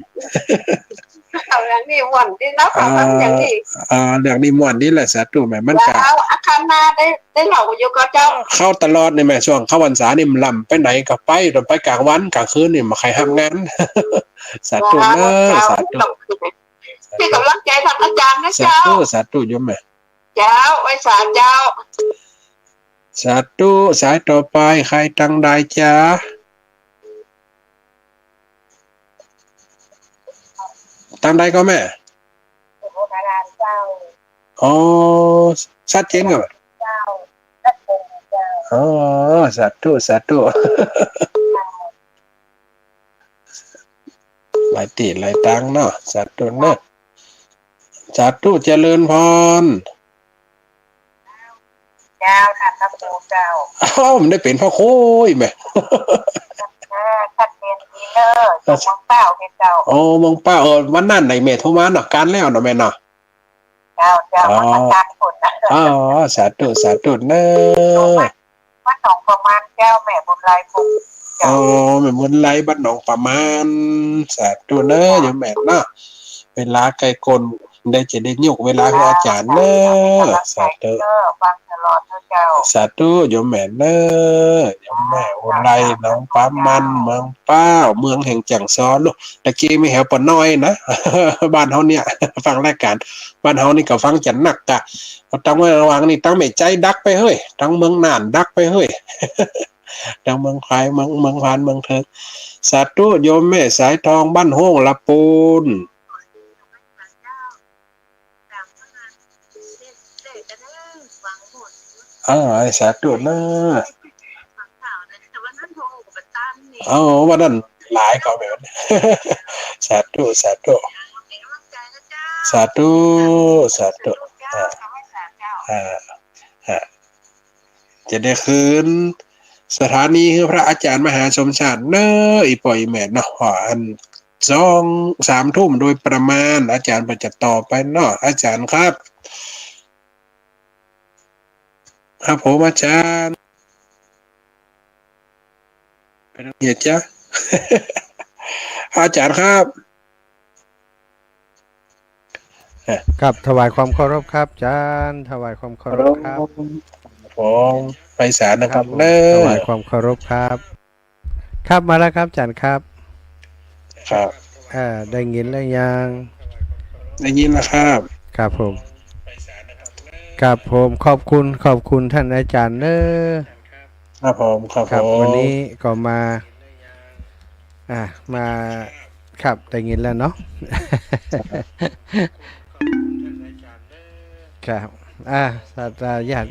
เอาเรื่องนี้ม่วนดีเนาะ อ่า ฟังอย่างนี้ อ่า เรื่องนี้ม่วนดีแหละ สาธุแม่ มันก็ แล้วอาคารนาได้ ได้เล่าอยู่ก็เจ้า เข้าตลอดนี่แม่ ช่วงเข้าพรรษานี่มันลำไปไหนก็ไป ตอนไปกลางวันกลางคืนนี่บ่ใค่ฮับงาน สาธุเนอะ เจ้า สาธุ เป็นกำลังใจท่านอาจารย์นะเจ้า สาธุ สาธุโยมแม่ เจ้า ไหว้สาเจ้า สาธุ สายต่อไป ใครตังใดจ๊ะ ตังใดก็แม่ อ๋อ ชัดเจนก็ อ๋อ สาธุ สาธุ หลายตี้หลายตังเนาะ สาธุเนาะ สาธุเจริญพร เจ้า ท่านพระครูเจ้า อ้าว มันได้เป๋นพระครูอีกแม่ เออ ชัดเจนดีเนอะ อยู่เมืองเป้าเนี่ยเจ้า โอ้ เมืองเป้า เออ วันนั้นไหนแม่โทรมาเนาะ กานแล้วเนาะแม่เนาะ เจ้า เจ้า อ๋อ นมัสการคุณนะ อ๋อ สาธุ สาธุเนอะ บ้านหนองประมาณเจ้า แม่บุญไลปุก อ๋อ แม่บุญไลบ้านหนองประมาณ สาธุเนอะ โยมแม่เนาะ เวลาใก้ก้น ได้จะได้ยกเวลาหื้ออาจ๋ารย์เนอะ สาธุ เออ ฟังตลอดเนอะเจ้า สาธุ โยมแม่เนอะ โยมแม่อุไร หนองปามัน เมืองเป้า เมืองแห่งแจ่งซอลูก ตะกี้มีแถวป่าน้อยนะ บ้านเฮาเนี่ย ฟังรายก๋าน บ้านเฮานี่ก็ฟังจะนักกะ ตังระหว่างนี่ตังแม่ใจ๊ดักไปเฮ้ย ตังเมืองน่านดักไปเฮ้ย ตังเมืองไทย เมือง เมืองพาน เมืองเถิง สาธุ โยมแม่สายทอง บ้านโฮ่งละปูน อ่า สาธุเนอะ เอ้า วันนั้นหลายก็แบบ สาธุ สาธุ สาธุ สาธุ อ่า อ่า อ่า จะได้คืนสถานีหื้อพระอาจ๋ารย์มหาสมชาติเนอะ อี่ป้ออี่แม่เนาะ เพราะอัน สอง สามทุ่มโดยประมาณ อาจ๋ารย์ก็จะต่อไปเนาะ อาจ๋ารย์ครับ ครับผม อาจ๋ารย์ เป็นไงจ๊ะ อาจ๋ารย์ครับ ครับ ถวายความเคารพครับอาจ๋ารย์ ถวายความเคารพครับ ผม ไปศาลนะครับ ครับผม เนอะ ถวายความเคารพครับ ครับ มาแล้วครับอาจ๋ารย์ครับ ครับ เอ่อ ได้ยินแล้วยัง ได้ยินแล้วครับ ครับผม ครับผม ขอบคุณ ขอบคุณท่านอาจ๋ารย์เนอะ ครับผม ครับ ครับผม วันนี้ก็มา อ่ะ มา ครับ ได้ยินแล้วเนาะ ครับ ครับ อ่ะ ศรัทธาญาติโย